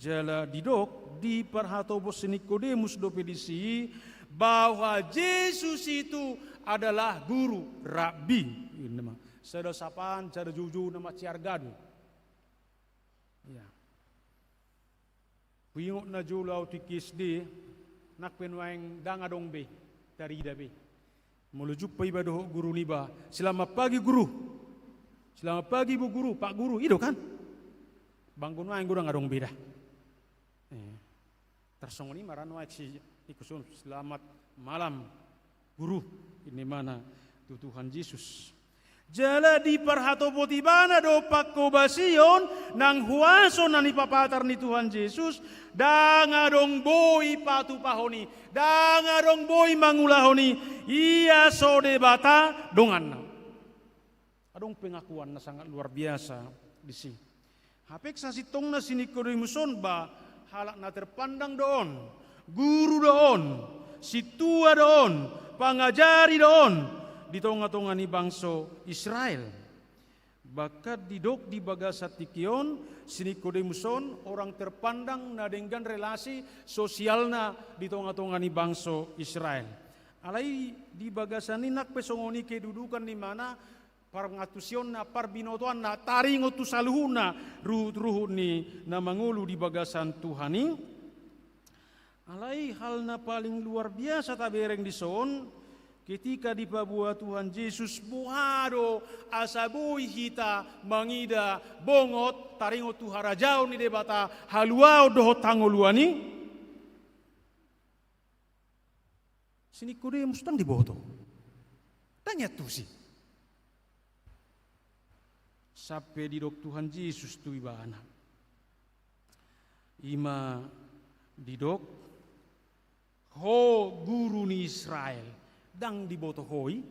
Jala didok, diparhatopot si Nikodemus dope disi, bahwa Jesus itu adalah guru, rabbi. Ini mah. Sada sapaan, sada joujou na mansai arga do. Ya. Huingot na jolo au tingki S D, nang pe nuaeng ndang adong be tarida be. Molo jumpa iba dohot guru niba, "Selamat pagi, Guru." "Selamat pagi, Bu Guru, Pak Guru." I do kan? Banggo nuaeng godang adong be da. Eh. Tarsongon i ma ra nuaeng si, ikusun, "Selamat malam, Guru." Ini ma na tu Tuhan Jesus. Jala diparhatopot ibana do panghobasion nang huaso na nipapatar ni Tuhan Jesus, ndang adong boi patupahon i, ndang adong boi mangulahon i, ia so Debata donganna. Adong pengakuan na sangat luar biasa disi. Hape sasintongna si Nikodemus on ba halak na terpandang do on, guru do on, sintua do on, pangajari do on di tonga-tonga ni bangso Israel. Bahkan didok di bagasan tingki on, si Nikodemus on orang terpandang na denggan relasi sosialna di tonga-tonga ni bangso Israel. Alai di bagasan i nang pe songon i kedudukan ni ibana, pangantusionna, parbinotoanna, taringot tu saluhutna ruhut-ruhut ni na mangolu di bagasan Tuhan i. Alai hal na paling luar biasa tabereng dison, ketika dipaboa Tuhan Jesus, boha do asa boi hita mangida bongot taringot tu harajaon ni Debata, haluaon dohot hangoluan i? Si Nikodemus ndang diboto. Ndang iantusi. Sampe didok Tuhan Jesus tu ibana. Ima didok, ho guru ni Israel, ndang diboto ho i?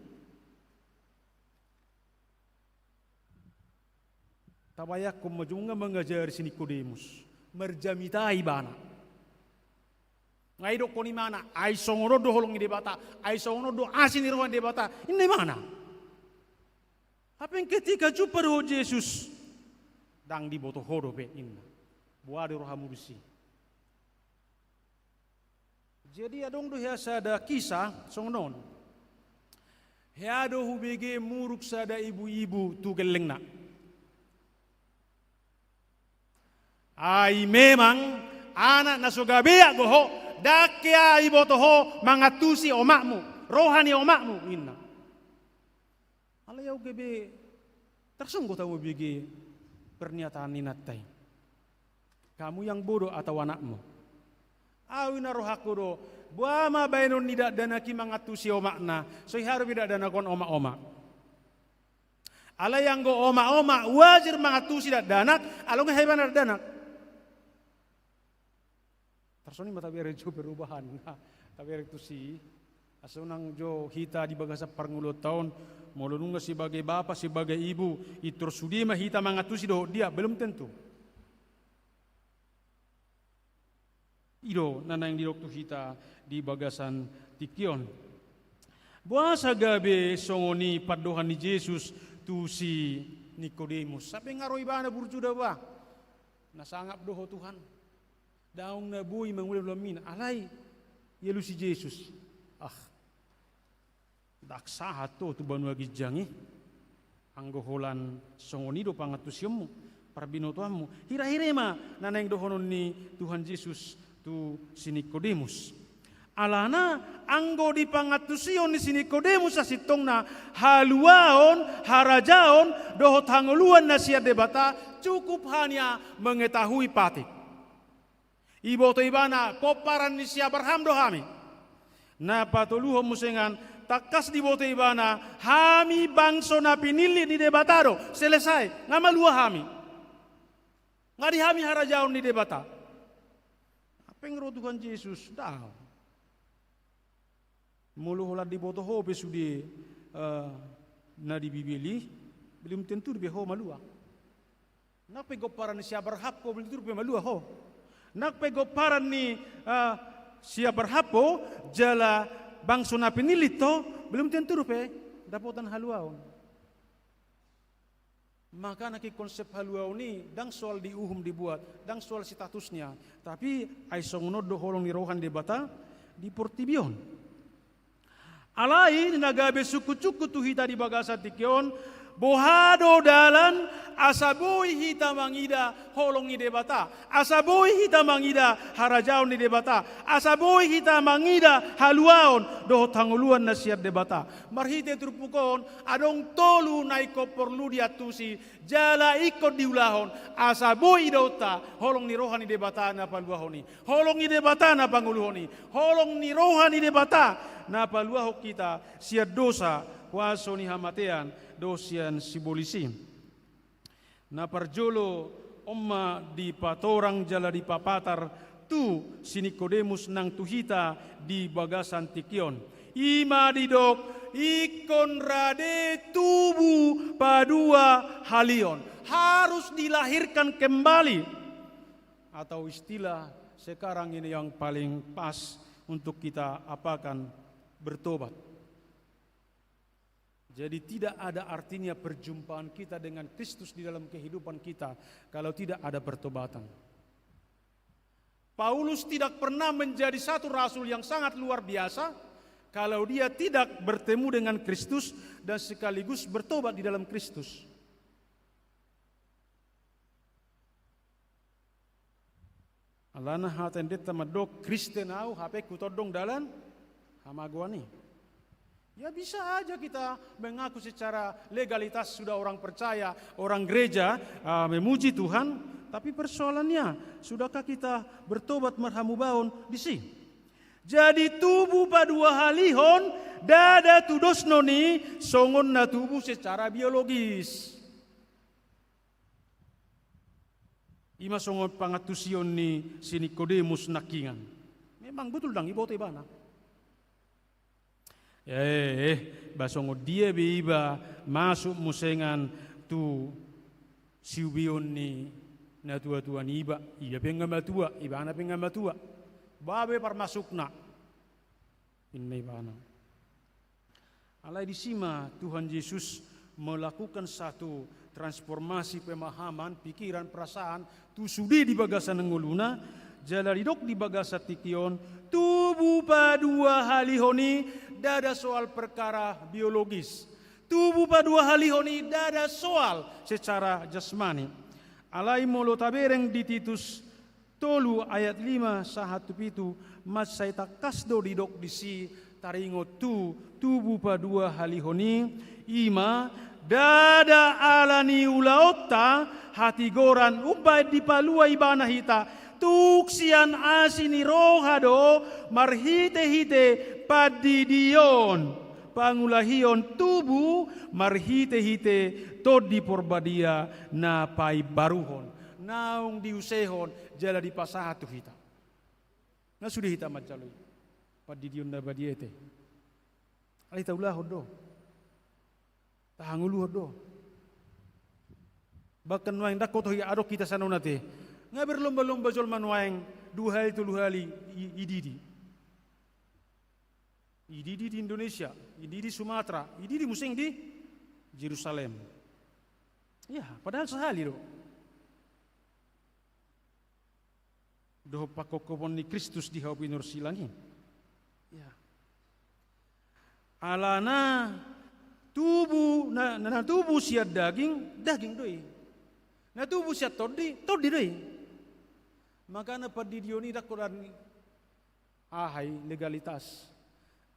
Tabayangkon ma jo, nunga mangajari si Nikodemus, marjamita ibana. Nga didokkon ibana, ai songon on do holong ni Debata, ai songon on do asi ni roha ni Debata, ninna ibana. Hape ketika jumpa dohot Jesus, ndang diboto ho dope, ninna. Boha do rohamu disi? Jadi adong do hea sada kisah songon on. Hea do hubege muruk sada ibu-ibu tu gellengna. Ai memang anak na so gabe beak do ho, ndang hea diboto ho mangantusi omakmu, roha ni omakmu, ninna. Alai ahu gabe tarsonggot ahu mambege pernyataan ni inanta i. Kamu yang bodoh atau anakmu? Ahu i na rohangku do, boha ma baenon ni dakdanak i mangantusi omakna, so hea dope dakdanak on omak-omak. Alai anggo omak-omak wajar mangantusi dakdanak, alai nunga hea ibana dakdanak. Tarsongon i ma tabereng jo perubahan. Tabereng tusi. Asa unang jo hita di bagasan parngoluonta on, molo nunga sebagai bapa, sebagai ibu, pintor sude ma hita mangantusi dohot dia, belum tentu. I do na naeng didok tu hita di bagasan tingki on. Boasa gabe songon i pandohan ni Jesus tu si Nikodemus? Sampe nga ro ibana burju da ba. Na sangap do ho Tuhan. Ndang na boi mangula ulaonmina, alai dialusi Jesus. Ah, ndang sahat ho tu banua ginjang i. Anggo holan songon i do pangantusionmu, parbinotoanmu. Hira-hira i ma na naeng dohonon ni Tuhan Jesus tu si Nikodemus. Alana anggo di pangantusion ni si Nikodemus sasintongna haluaon, harajaon, dohot hangoluan na sian Debata, cukup hanya mengetahui patik. Iboto ibana pomparan ni si Abraham do hami. Na patoluhon muse, nga tangkas diboto ibana hami bangso na pinillit ni Debata do, selesai, nga malua hami. Nga di hami harajaon ni Debata. Hape nga ro Tuhan Jesus, ndang. Molo holan diboto ho pe sude, eh, na di Bibel i, belum tentu dope ho malua. Nang pe pomparan ni si Abraham ho, belum tentu dope malua ho. Nang pe pomparan ni, eh, si Abraham ho, jala bangso na pinillit ho, belum tentu dope dapotan haluaon. Maka nangkin konsep haluaon i ndang soal di uhum dibuat, ndang soal statusnya, tapi ai songon on do holong ni roha ni Debata di portibi on. Alai na gabe sungkun-sungkun tu hita di bagasan tingki on, boha do dalan asa boi hita mangida holong ni Debata, asa boi hita mangida harajaon ni Debata, asa boi hita mangida haluaon dohot hangoluan na sian Debata. Marhite turpuk on, adong tolu na ingkon porlu diantusi, jala ingkon diulahon, asa boi idaonta holong ni roha ni Debata na paluahon i, holong ni Debata na pangoluhon i, holong ni roha ni Debata na paluahon hita sian dosa, huaso ni hamatean, dohot sian sibolis i. Na parjolo, on ma dipatorang jala dipapatar tu si Nikodemus nang tu hita di bagasan tingki on. I ma didok, ingkon rade tubu paduahalihon. Harus dilahirkan kembali. Atau istilah sekarang ini yang paling pas untuk kita apakan, bertobat. Jadi tidak ada artinya perjumpaan kita dengan Kristus di dalam kehidupan kita kalau tidak ada pertobatan. Paulus tidak pernah menjadi satu rasul yang sangat luar biasa kalau dia tidak bertemu dengan Kristus dan sekaligus bertobat di dalam Kristus. Alana hata endenta mandok, Kristen au, hape hutondong dalan hamagoan i. Ya, bisa aja kita mengaku secara legalitas sudah orang percaya, orang gereja, ah, memuji Tuhan, tapi persoalannya, sudahkah kita bertobat marhamubaon disi? Jadi tubu paduahalihon, ndada tudosnon i songon na tubu secara biologis. I ma songon pangantusion ni si Nikodemus nangkiningan. Memang betul ndang diboto ibana. Eh, eh, ba songon dia be iba masuk musengan tu siubeon ni natuatua niba, iba pe nga matua, ibana pe nga matua. Ba be parmasukna. Inna ibana. Alai disi ma Tuhan Yesus melakukan satu transformasi pemahaman, pikiran, perasaan, tu sude di bagasan ngoluna, jala didok di bagasan tingki on, tubu paduahalihon i ndada soal perkara biologis. Tubu paduahalihon i ndada soal secara jasmani. Alai molo tabereng di Titus tolu ayat lima sahat tu pitu, mansai tangkas do didok disi, taringot tu tubu paduahalihon i, i ma ndada ala ni ulaonta hatigoran umbahen dipalua ibana hita, tung sian asi ni roha do marhitehite pandidion, pangulahion tubu marhitehite Tondi Porbadia na paimbaruhon. Naung diusehon jala dipasahat tu hita. Nga sude hita manjalo i. Pandidion na badia i ate. Alai taulahon do. Tahangoluhon do. Bahkan nuaeng ndang hotoh i adong hita sanon ate. Nga berlomba-lomba jolma nuaeng dua hali tolu hali i-, ididi. Ididi di Indonesia, ididi Sumatera, ididi muse di Jerusalem. Ya, padahal sahali do. Dohot pangkophopon ni Kristus di hau pinarsilang i. Ya. Alana tubu, na, na, na tubu sian daging, daging do i. Na tubu sian tondi, tondi do i. Makana pandidion i ndang holan aha i, legalitas.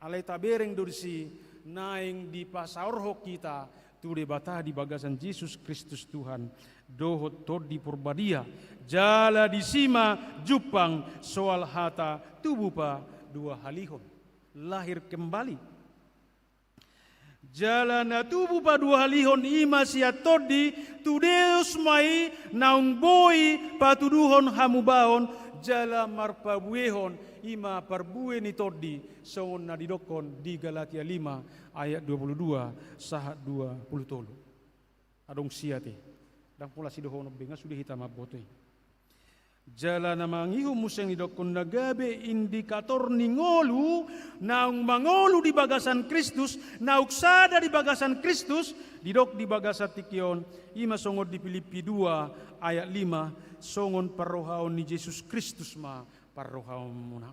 Alai tabereng do disi naeng dipasaorhon hita tu Debata di bagasan Jesus Kristus Tuhan dohot Tondi Porbadia. Jala disi ma jumpang soal hata tubu paduahalihon, lahir kembali. Jala na tubu paduahalihon i ma sian tondi, tudos ma i naung boi patuduhon hamubaon, jala marpabuehon, i ma parbue ni tondi, songon na didokkon di Galatia lima ayat dua puluh dua sahat dua puluh tolu. Adong sia ate. Ndang pola sidohonon be, nga sude hita mamboto i. Jala na mangihut muse didokkon na gabe indikator ni ngolu, naung mangolu di bagasan Kristus, naung sada di bagasan Kristus, didok di bagasan tingki on, i ma songon di Pilippi dua ayat lima, songon parrohaon ni Jesus Kristus ma parrohaonmuna.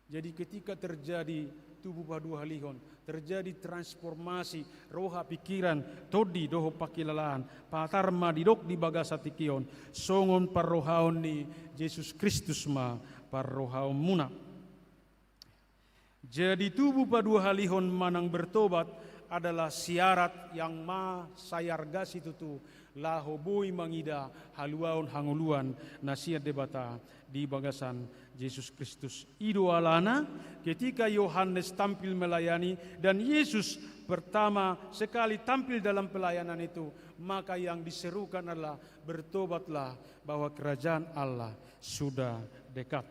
Jadi ketika terjadi tubu paduahalihon, terjadi transformasi roha, pikiran, tondi dohot pangkilalaan, patar ma didok di bagasan tingki on, songon parrohaon ni Jesus Kristus ma parrohaonmuna. Jadi tubu paduahalihon manang bertobat adalah syarat yang mansai arga situtu laho boi mangida haluaon hangoluan na sian Debata di bagasan Jesus Kristus. I do alana ketika Yohanes tampil melayani dan Yesus pertama sekali tampil dalam pelayanan itu, maka yang diserukan adalah, "Bertobatlah, bahwa kerajaan Allah sudah dekat."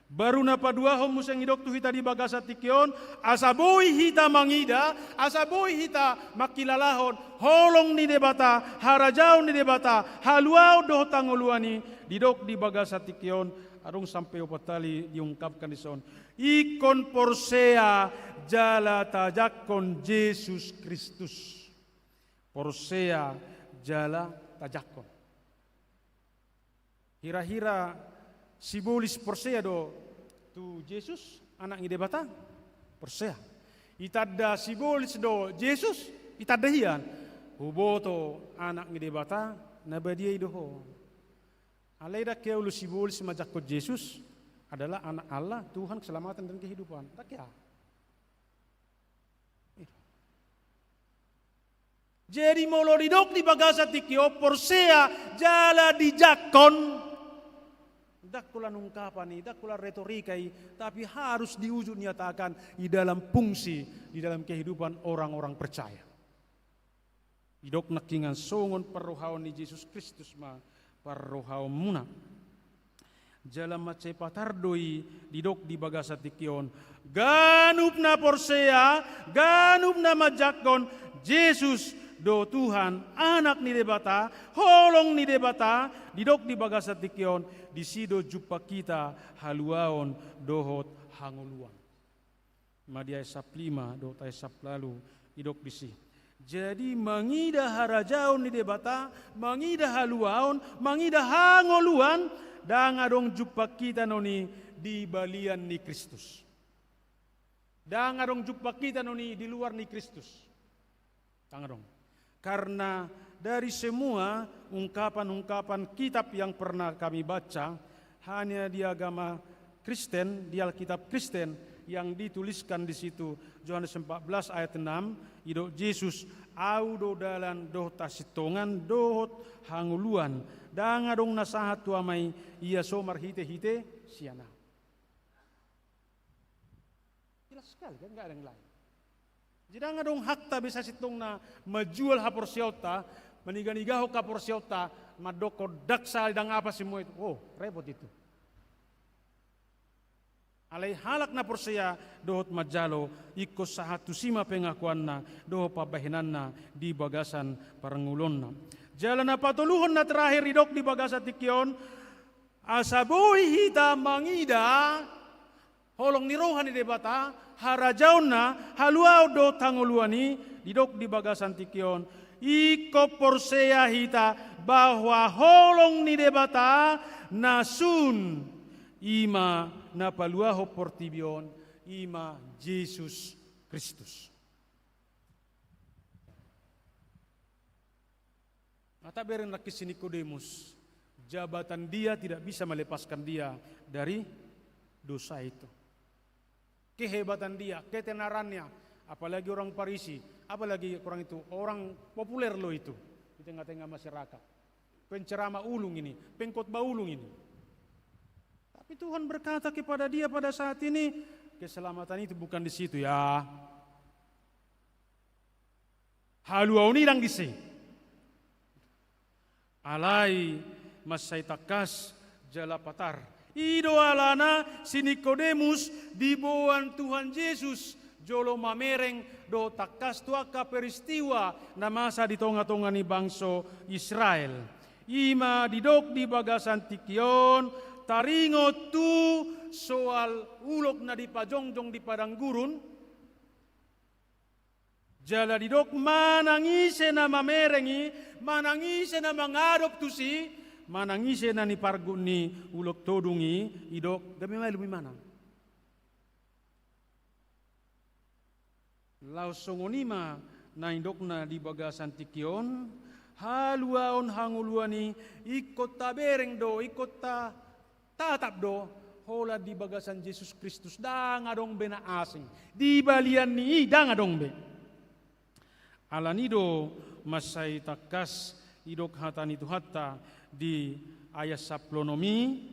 Baru na paduahon muse didok tu hita di bagasan tingki on, asa boi hita mangida, asa boi hita mangkilalahon holong ni Debata, harajaon ni Debata, haluaon dohot hangoluan i, didok di bagasan tingki on, adong sampe opat hali diungkapkan dison. Ingkon porsea jala tajangkon Jesus Kristus. Porsea jala tajangkon. Hira-hira sibolis porsea do tu Jesus, Anak ni Debata? Porsea. Itanda sibolis do Jesus? Itanda hian. Huboto Anak ni Debata, na badia i do ho. Alai ndang hea olo sibolis manjangkon Jesus adalah Anak Allah, Tuhan, keselamatan dan kehidupan. Ndang hea. Jadi molo didok di bagasan tingki on porsea jala dijangkon, ndang holan ungkapan i, ndang holan retorika i, tapi harus diwujud nyatakan di dalam fungsi, di dalam kehidupan orang-orang percaya. Didok nangkiningan songon parrohaon ni Jesus Kristus ma parrohaonmuna. Jala mansai patar do i didok di bagasan tingki on. Ganup na porsea, ganup na manjangkon Jesus do Tuhan, Anak ni Debata, holong ni Debata, didok di bagasan tingki on, disi do jumpang hita haluaon dohot hangoluan. Ma di ayat sampulu lima dohot ayat sampulu ualu, didok disi. Jadi mangida harajaon ni Debata, mangida haluaon, mangida hangoluan, ndang adong jumpang hita non i di balian ni Kristus. Ndang adong jumpang hita non i di luar ni Kristus. Ndang adong. Karena dari semua ungkapan-ungkapan kitab yang pernah kami baca, hanya di agama Kristen, di Alkitab Kristen yang dituliskan di situ, Yohanes empat belas ayat enam, didok Jesus, Au do dalan dohot hasintongan dohot hangoluan, ndang adong na sahat tu Ama i, ia so marhite-hite sian Au. Jelas sekali kan, nggak ada yang lain. Jadi ndang adong hakta be sasintongna manjual haporseaonta, maniga-nigahon haporseaonta, mandokkon ndang sahali ndang apa semua itu. Oh, repot itu. Alai halak na porsea dohot manjalo, ingkon sahat tusi ma pengakuanna dohot pambahenanna di bagasan parngoluonna. Jala na patoluhon na terakhir didok di bagasan tingki on, asa boi hita mangida holong ni roha ni Debata, harajaonna, haluaon dohot hangoluan i, didok di bagasan tingki on. Ingkon porsea hita bahwa holong ni Debata na sun, i ma na paluahon portibi on, i ma Jesus Kristus. Tabereng nangkin si Nikodemus, jabatan dia tidak bisa melepaskan dia dari dosa itu. Kehebatan dia, ketenarannya, apalagi orang Farisi, apalagi orang itu, orang populer loh itu di tengah-tengah masyarakat. Penceramah ulung ini, pengkhotbah ulung ini. Tapi Tuhan berkata kepada dia pada saat ini, keselamatan itu bukan di situ ya. Haluaon i ndang disi. Alai mansai tangkas jala patar. I do alana si Nikodemus diboan Tuhan Jesus jolo mamereng dohot tangkas tu angka peristiwa na masa di tonga-tonga ni bangso Israel. I ma didok di bagasan tingki on, taringot tu soal ulok na dipajongjong di padang gurun. Jala didok manang ise na mamereng i, manang ise na mangadop tusi, manang ise na nipargut ni ulok todung i, didok gabe malum i manang. Laos songon i ma na nidokna di bagasan tingki on, haluaon hangoluan i ingkon tabereng do, ingkon ta tatap do, holan di bagasan Jesus Kristus, ndang adong be na asing. Di balian ni i ndang adong be. Alani do mansai tangkas didok hata ni Tuhanta di ayat sampulu onom i,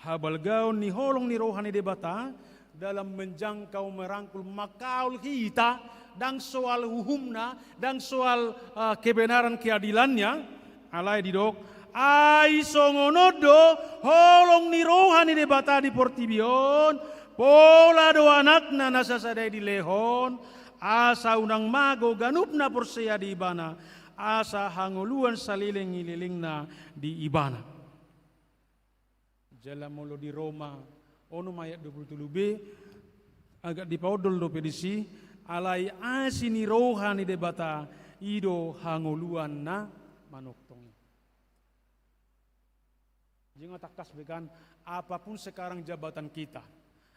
habalgaon ni holong ni roha ni Debata dalam menjangkau merangkul mangkaol hita, ndang soal uhumna, ndang soal, eh, kebenaran keadilannya, alai didok, Ai songon on do holong ni roha ni Debata di portibi on, pola do Anakna na sasada i dilehon, asa unang mago ganup na porsea di Ibana, asa hangoluan saleleng ni lelengna di Ibana. Jala molo di Roma onom ayat dua puluh tolu b, agak dipaondol dope disi, alai asi ni roha ni Debata, i do hangoluan na manongtong i. Jadi tangkas be kan, apapun sekarang jabatan kita,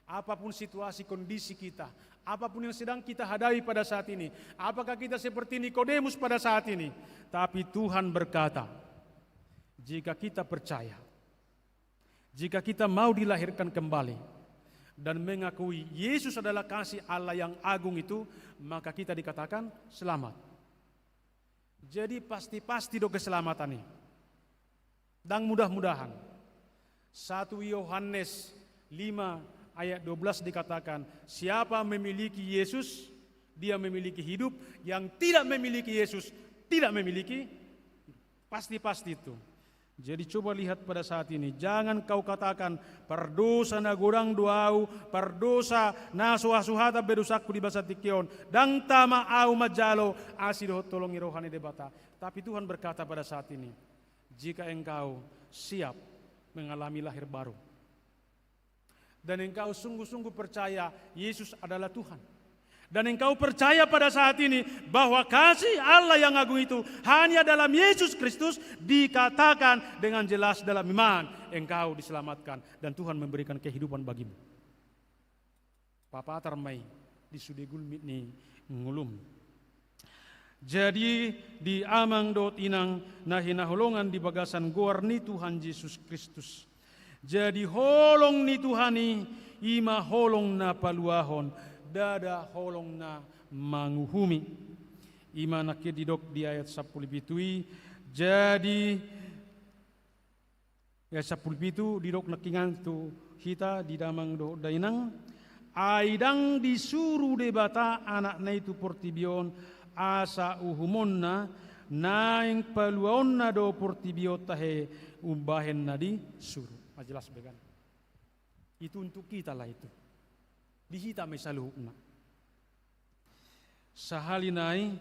apapun situasi kondisi kita, apapun yang sedang kita hadapi pada saat ini, apakah kita seperti Nikodemus pada saat ini, tapi Tuhan berkata, jika kita percaya, jika kita mau dilahirkan kembali dan mengakui Yesus adalah kasih Allah yang agung itu, maka kita dikatakan selamat. Jadi pasti-pasti do keselamatan i. Ndang mudah-mudahan. Satu Yohanes lima ayat dua belas dikatakan, siapa memiliki Yesus, dia memiliki hidup, yang tidak memiliki Yesus, tidak memiliki hidup. Pasti-pasti itu. Jadi coba lihat pada saat ini, jangan kau katakan, pardosa na godang do ahu, pardosa na so hasuhatan be dosangku di bagasan tingki on, ndang tama ahu manjalo asi dohot holong ni roha ni Debata. Tapi Tuhan berkata pada saat ini, jika engkau siap mengalami lahir baru, dan engkau sungguh-sungguh percaya Yesus adalah Tuhan, dan engkau percaya pada saat ini bahwa kasih Allah yang agung itu hanya dalam Yesus Kristus, dikatakan dengan jelas dalam iman, engkau diselamatkan dan Tuhan memberikan kehidupan bagimu. Papatar ma i di sude gulmit ni ngolum. Jadi di amang dohot inang na hinaholongan di bagasan goar ni Tuhan Jesus Kristus. Jadi holong ni Tuhan i, i ma holong na paluahon, ndada holong na manguhumi. I ma nangkin didok di ayat sampulu pitu i, jadi ayat sampulu pitu, didok nangkiningan tu hita di damang dohot dainang, ai ndang disuru Debata Anakna i tu portibi on asa uhumonna, naeng paluaonna do portibi on tahe umbahen na disuru. Ma jelas be kan? Itu untuk kita lah itu. Di hita ma i saluhutna. Sahali nai,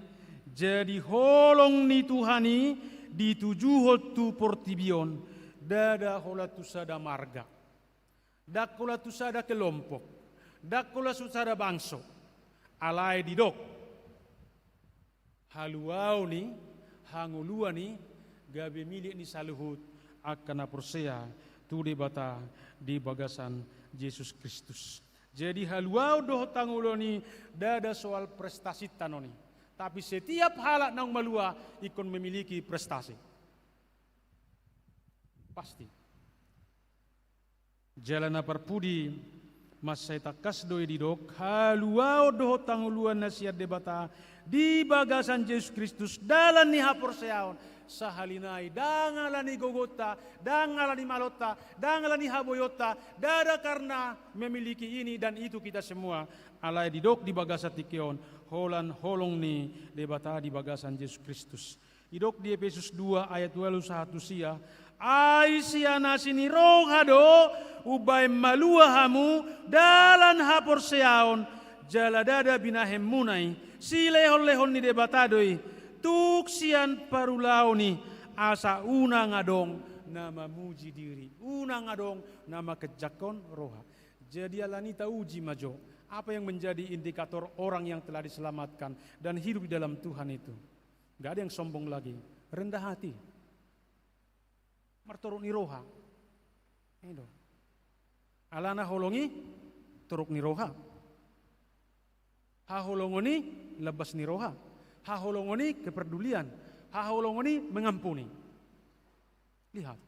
jadi holong ni Tuhan i ditujuhon tu portibi on, ndada holan tu sada marga, ndang holan tu sada kelompok, ndang holan tu sada bangso, alai didok haluaon i, hangoluan i, gabe milik ni saluhut angka na porsea tu Debata di bagasan Jesus Kristus. Jadi haluaon dohot hangoluan i ndada soal prestasi tanon i. Tapi setiap halak naung malua ingkon memiliki prestasi. Pasti. Jala na parpudi mansai tangkas do i didok haluaon dohot hangoluan na sian Debata di bagasan Jesus Kristus dalan ni haporseaon. Sahali nai ndang ala ni gogonta, ndang ala ni malonta, ndang ala ni haboionta, ndada karena memiliki ini dan itu kita semua. Alai didok di bagasan tingki on holan holong ni Debata di bagasan Jesus Kristus. Didok di Epesus dua ayat ualu sahat tu sia, ai sian asi ni roha do umbahen malua hamu dalan haporseaon, jala ndada binahenmuna i, silehonlehon ni Debata do i, tung sian parulaon i, asa unang adong na mamuji diri, unang adong na mangkejangkon roha. Jadi alani tauji ma jo, apa yang menjadi indikator orang yang telah diselamatkan dan hidup di dalam Tuhan itu? Nggak ada yang sombong lagi. Rendah hati. Martoruk ni roha. I do. Alana holong i toruk ni roha. Haholongon i lambas ni roha. Haholongon i kepedulian. Haholongon i mengampuni. Lihat.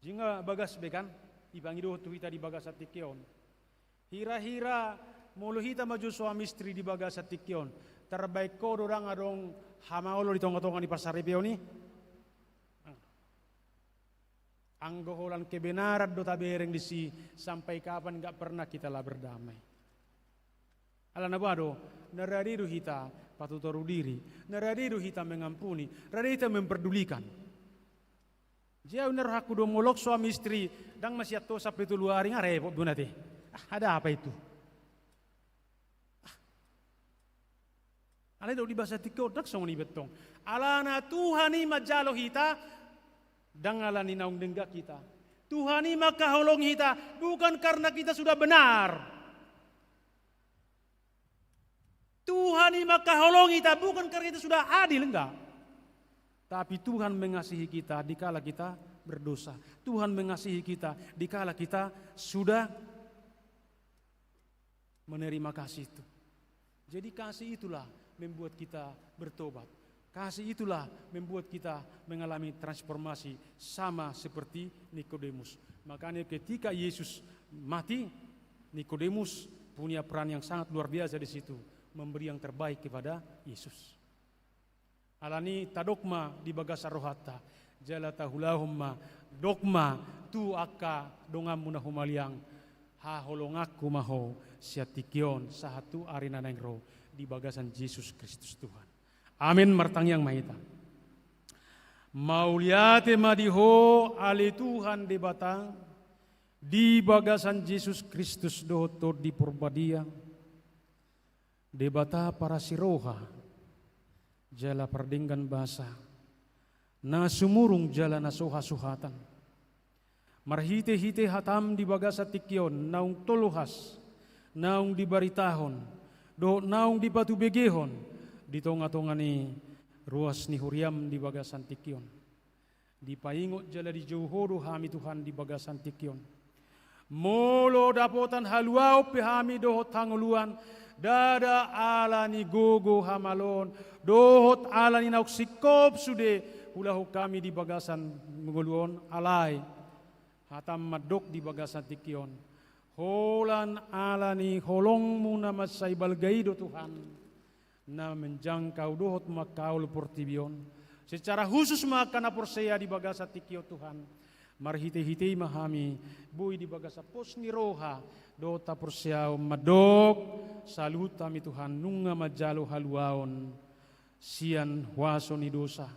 Jingga bagas be kan, dipangidohon tu hita di bagasan tingki on. Hira-hira molo hita ma jo suami istri di bagasan tingki on, tarbaen ho do ndang adong hamaolon di tonga-tonga ni parsaripeon i? Anggo holan kebenaran do tabereng disi, sampai kapan nggak pernah kita lah berdamai. Alana boha do, na rade do hita patutoru diri, na rade do hita mengampuni, rade hita memperdulikan. Jadi au na rohangku do molo suami istri, ndang ma sian tosa pe tolu ari nga repot do nate. Ah, ada apa itu? Ah. Alai didok di bagasan tingki on ndang songon i be tong. Alana Tuhan i manjalo hita, ndang alani naung denggan hita. Tuhan i mangkaholongi hita, bukan karena kita sudah benar. Tuhan i mangkaholongi hita, bukan karena kita sudah adil, enggak. Tapi Tuhan mengasihi kita dikala kita berdosa. Tuhan mengasihi kita dikala kita sudah menerima kasih itu. Jadi kasih itulah membuat kita bertobat. Kasih itulah membuat kita mengalami transformasi sama seperti Nikodemus. Makanya ketika Yesus mati, Nikodemus punya peran yang sangat luar biasa di situ, memberi yang terbaik kepada Yesus. Alani tadok ma di bagasan rohanta, jala taulahon ma, dok ma tu angka donganmu na humaliang, haholonganku ma ho sian tingki on sahat tu ari na naeng ro di bagasan Jesus Kristus Tuhan. Amin, martangiang ma hita. Mauliate ma di Ho ale Tuhan Debata, di bagasan Jesus Kristus dohot Tondi Porbadia, Debata parasi roha, jala pardenggan basa, na sumurung jala na so hasuhatan. Marhitehite hatam di bagasan tingki on, naung toloas, naung dibaritahon, dohot naung dipatubegehon, di tongatonga ni ruas ni huriam di bagasan tingki on. Dipaingot jala dijou Ho do hami Tuhan di bagasan tingki on. Molo dapotan haluaon pe hami dohot hangoluan, ndada alani gogo hamaloon, dohot alani naung singkop sude huulahon hami di bagasan ngolu on, alai hatam mandok di bagasan tingki on. Holan alani holongmu na mansai balga i do Tuhan, na menjangkau dohot mangkaol portibi on. Secara khusus ma angka na porsea di bagasan tingki on Tuhan. Marhitehite i ma hami, boi di bagasan pos ni roha, dohot haporseaon mandok, saluhut hami Tuhan, nunga manjalo haluaon sian huaso ni dosa,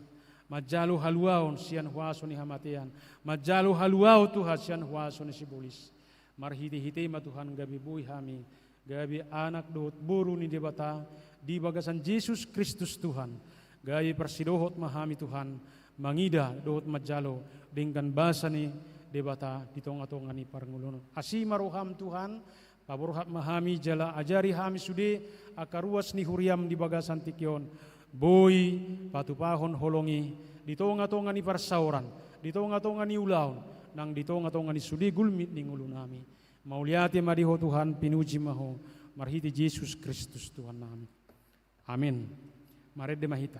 manjalo haluaon sian huaso ni hamatean, manjalo haluaon Tuhan sian huaso ni sibolis. Marhitehite i ma Tuhan gabe boi hami, gabe anak dohot boru ni Debata, di bagasan Jesus Kristus Tuhan. Gabe parsidohot ma hami Tuhan, mangida dohot manjalo denggan basa ni Debata di tongatonga ni parngoluon. Asi ma roham Tuhan, paborhat ma hami jala ajari hami sude angka ruas ni huriam di bagasan tingki on. Boi patupahon holong i di tongatonga ni parsaoran, di tongatonga ni ulaon, nang di tongatonga ni sude gulmit ni ngolunami. Mauliate ma di Ho Tuhan, pinuji ma Ho, marhite Jesus Kristus Tuhannami. Amin. Marende ma hita.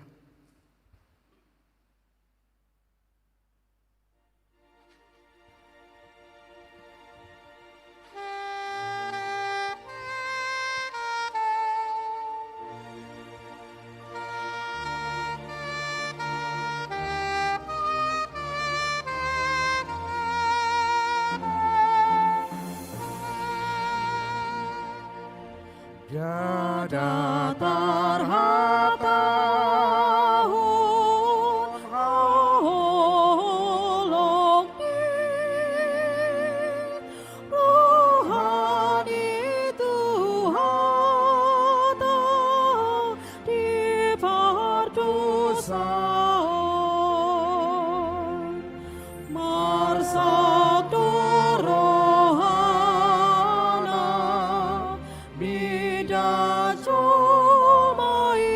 Ndada tarhatahon holong ni roha ni Tuhanta di pardosaon. Marsak do rohana mida jomai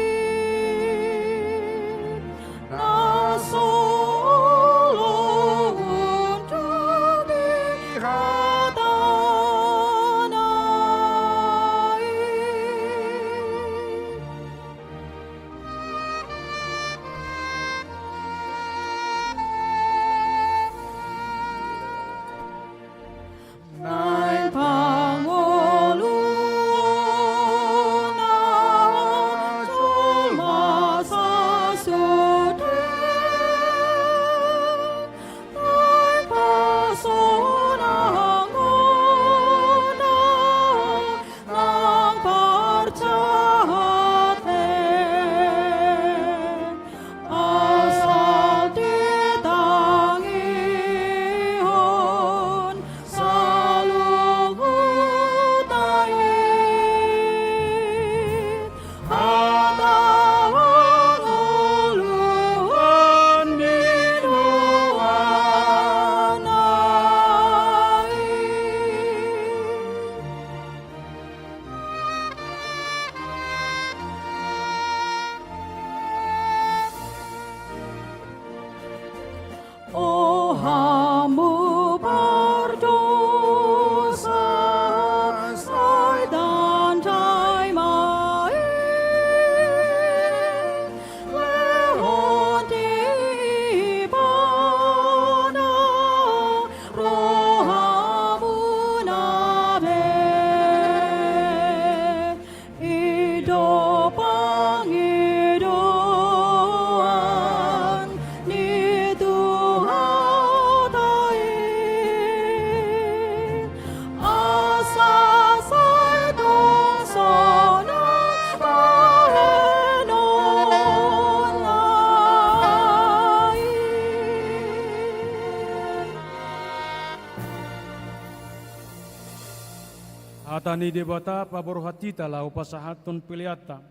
Hata ni Debata paborhat hita laho pasahathon peleanta.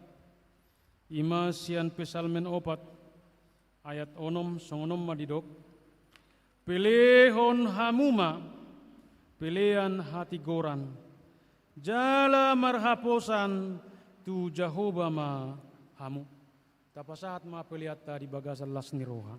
I ma sian Psalmen opat, ayat onom, songon on ma didok: Pelehon hamu ma pelean hatigoran, jala marhaposan tu Jahowa ma hamu. Tapasahat ma peleanta di bagasan las ni roha.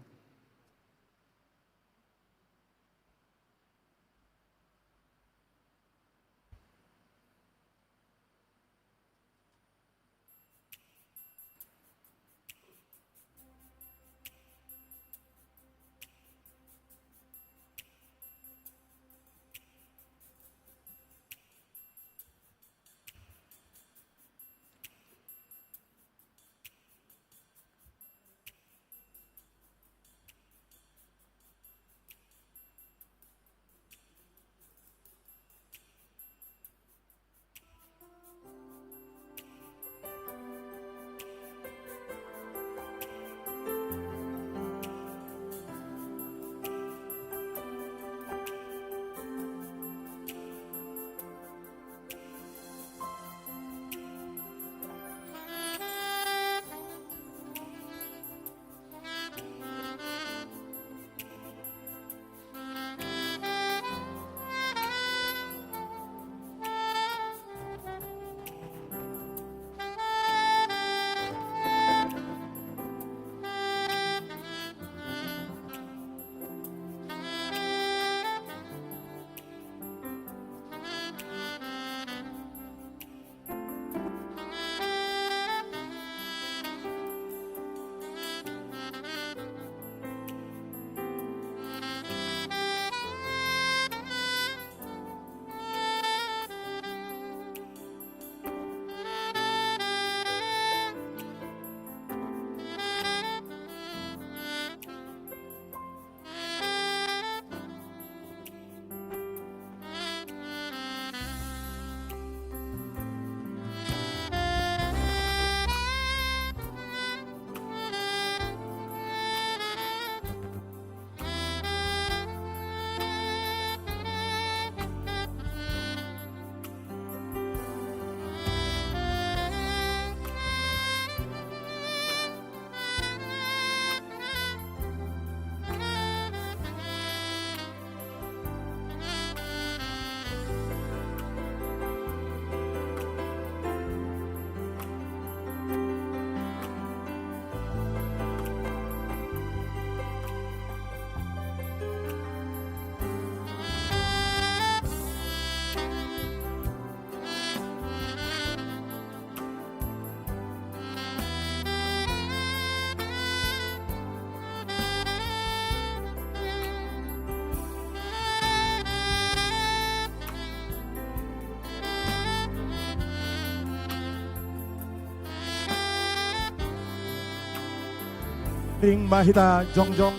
Ring ma hita jongjong.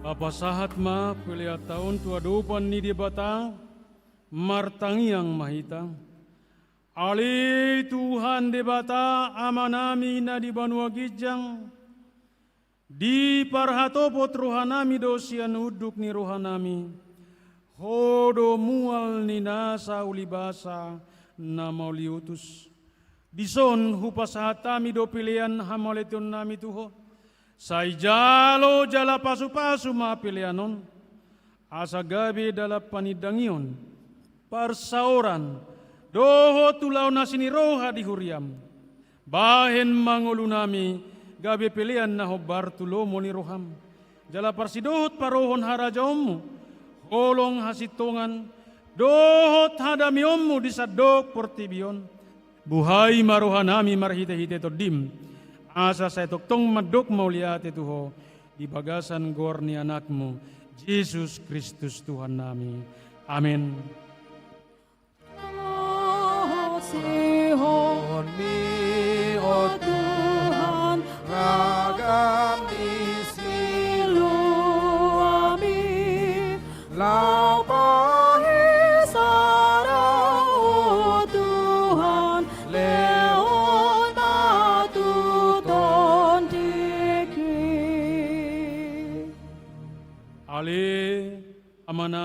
Papasahat ma peleanta on tu adopan ni Debata, martangiang ma hita. Ale Tuhan Debata, Amanami na di banua ginjang, diparhatopot rohanami do sian unduk ni rohanami, Ho do mual ni nasa ulibasa na mauliutus. Dison hupasahat hami do pelean hamauliateionnami tu Ho. Sai jalo jala pasupasu ma pelean on, asa gabe dalan panindangion, parsaoran, dohot ulaon asi ni roha di huriam. Bahen ma ngolunami gabe pelean na hombar tu lomo ni roham. Jala parsidohot parohon harajaonmu, holong hasintongan, dohot hadameonmu di sandok portibi on, buhai ma rohanami marhitehite Tondim, asa sai tongtong mandok mauliate tu Ho di bagasan goar ni Anakmu, Jesus Kristus Tuhannami. Amen.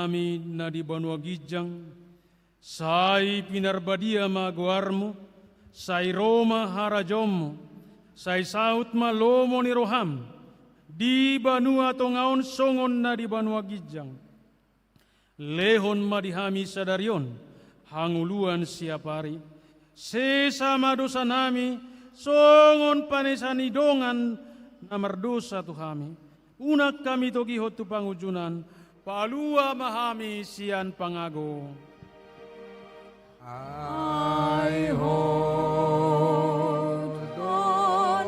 Nami na di banua ginjang, sai pinarbadia ma goarmu, sai ro ma harajaonmu, sai saut ma lomo ni roham, di banua tonga on songon na di banua ginjang. Lehon ma di hami sadari on hangoluan siapari. Sesa ma dosanami songon panesa ni dongan na mardosa tu hami. Unang hami togihon tu pangunjunan, palua ma hami sian pangago. Ai Ho do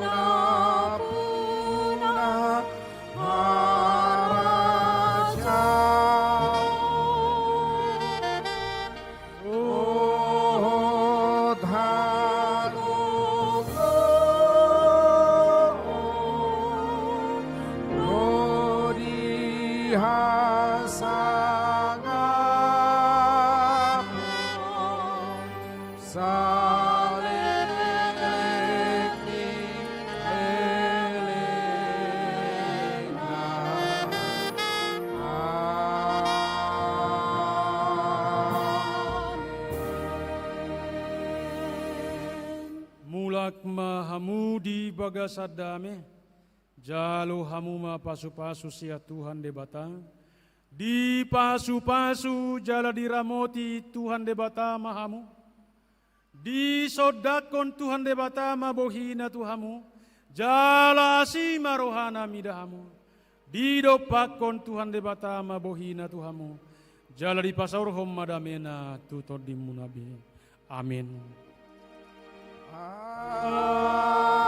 nampuna harajaon, dohot hagogoon, ro di hasangapon, saleleng ni lelengna. Amen. Mulak ma hamu di bagasan dame, jalo hamu ma pasupasu sian Tuhan Debata. Dipasupasu jala diramoti Tuhan Debata ma hamu. Disondangkon Tuhan Debata ma bohina tu hamu, jala asi ma rohana mida hamu. Didompakkon Tuhan Debata ma bohina tu hamu, jala dipasaorhon ma damena tu tondimuna be. Amen. Amen.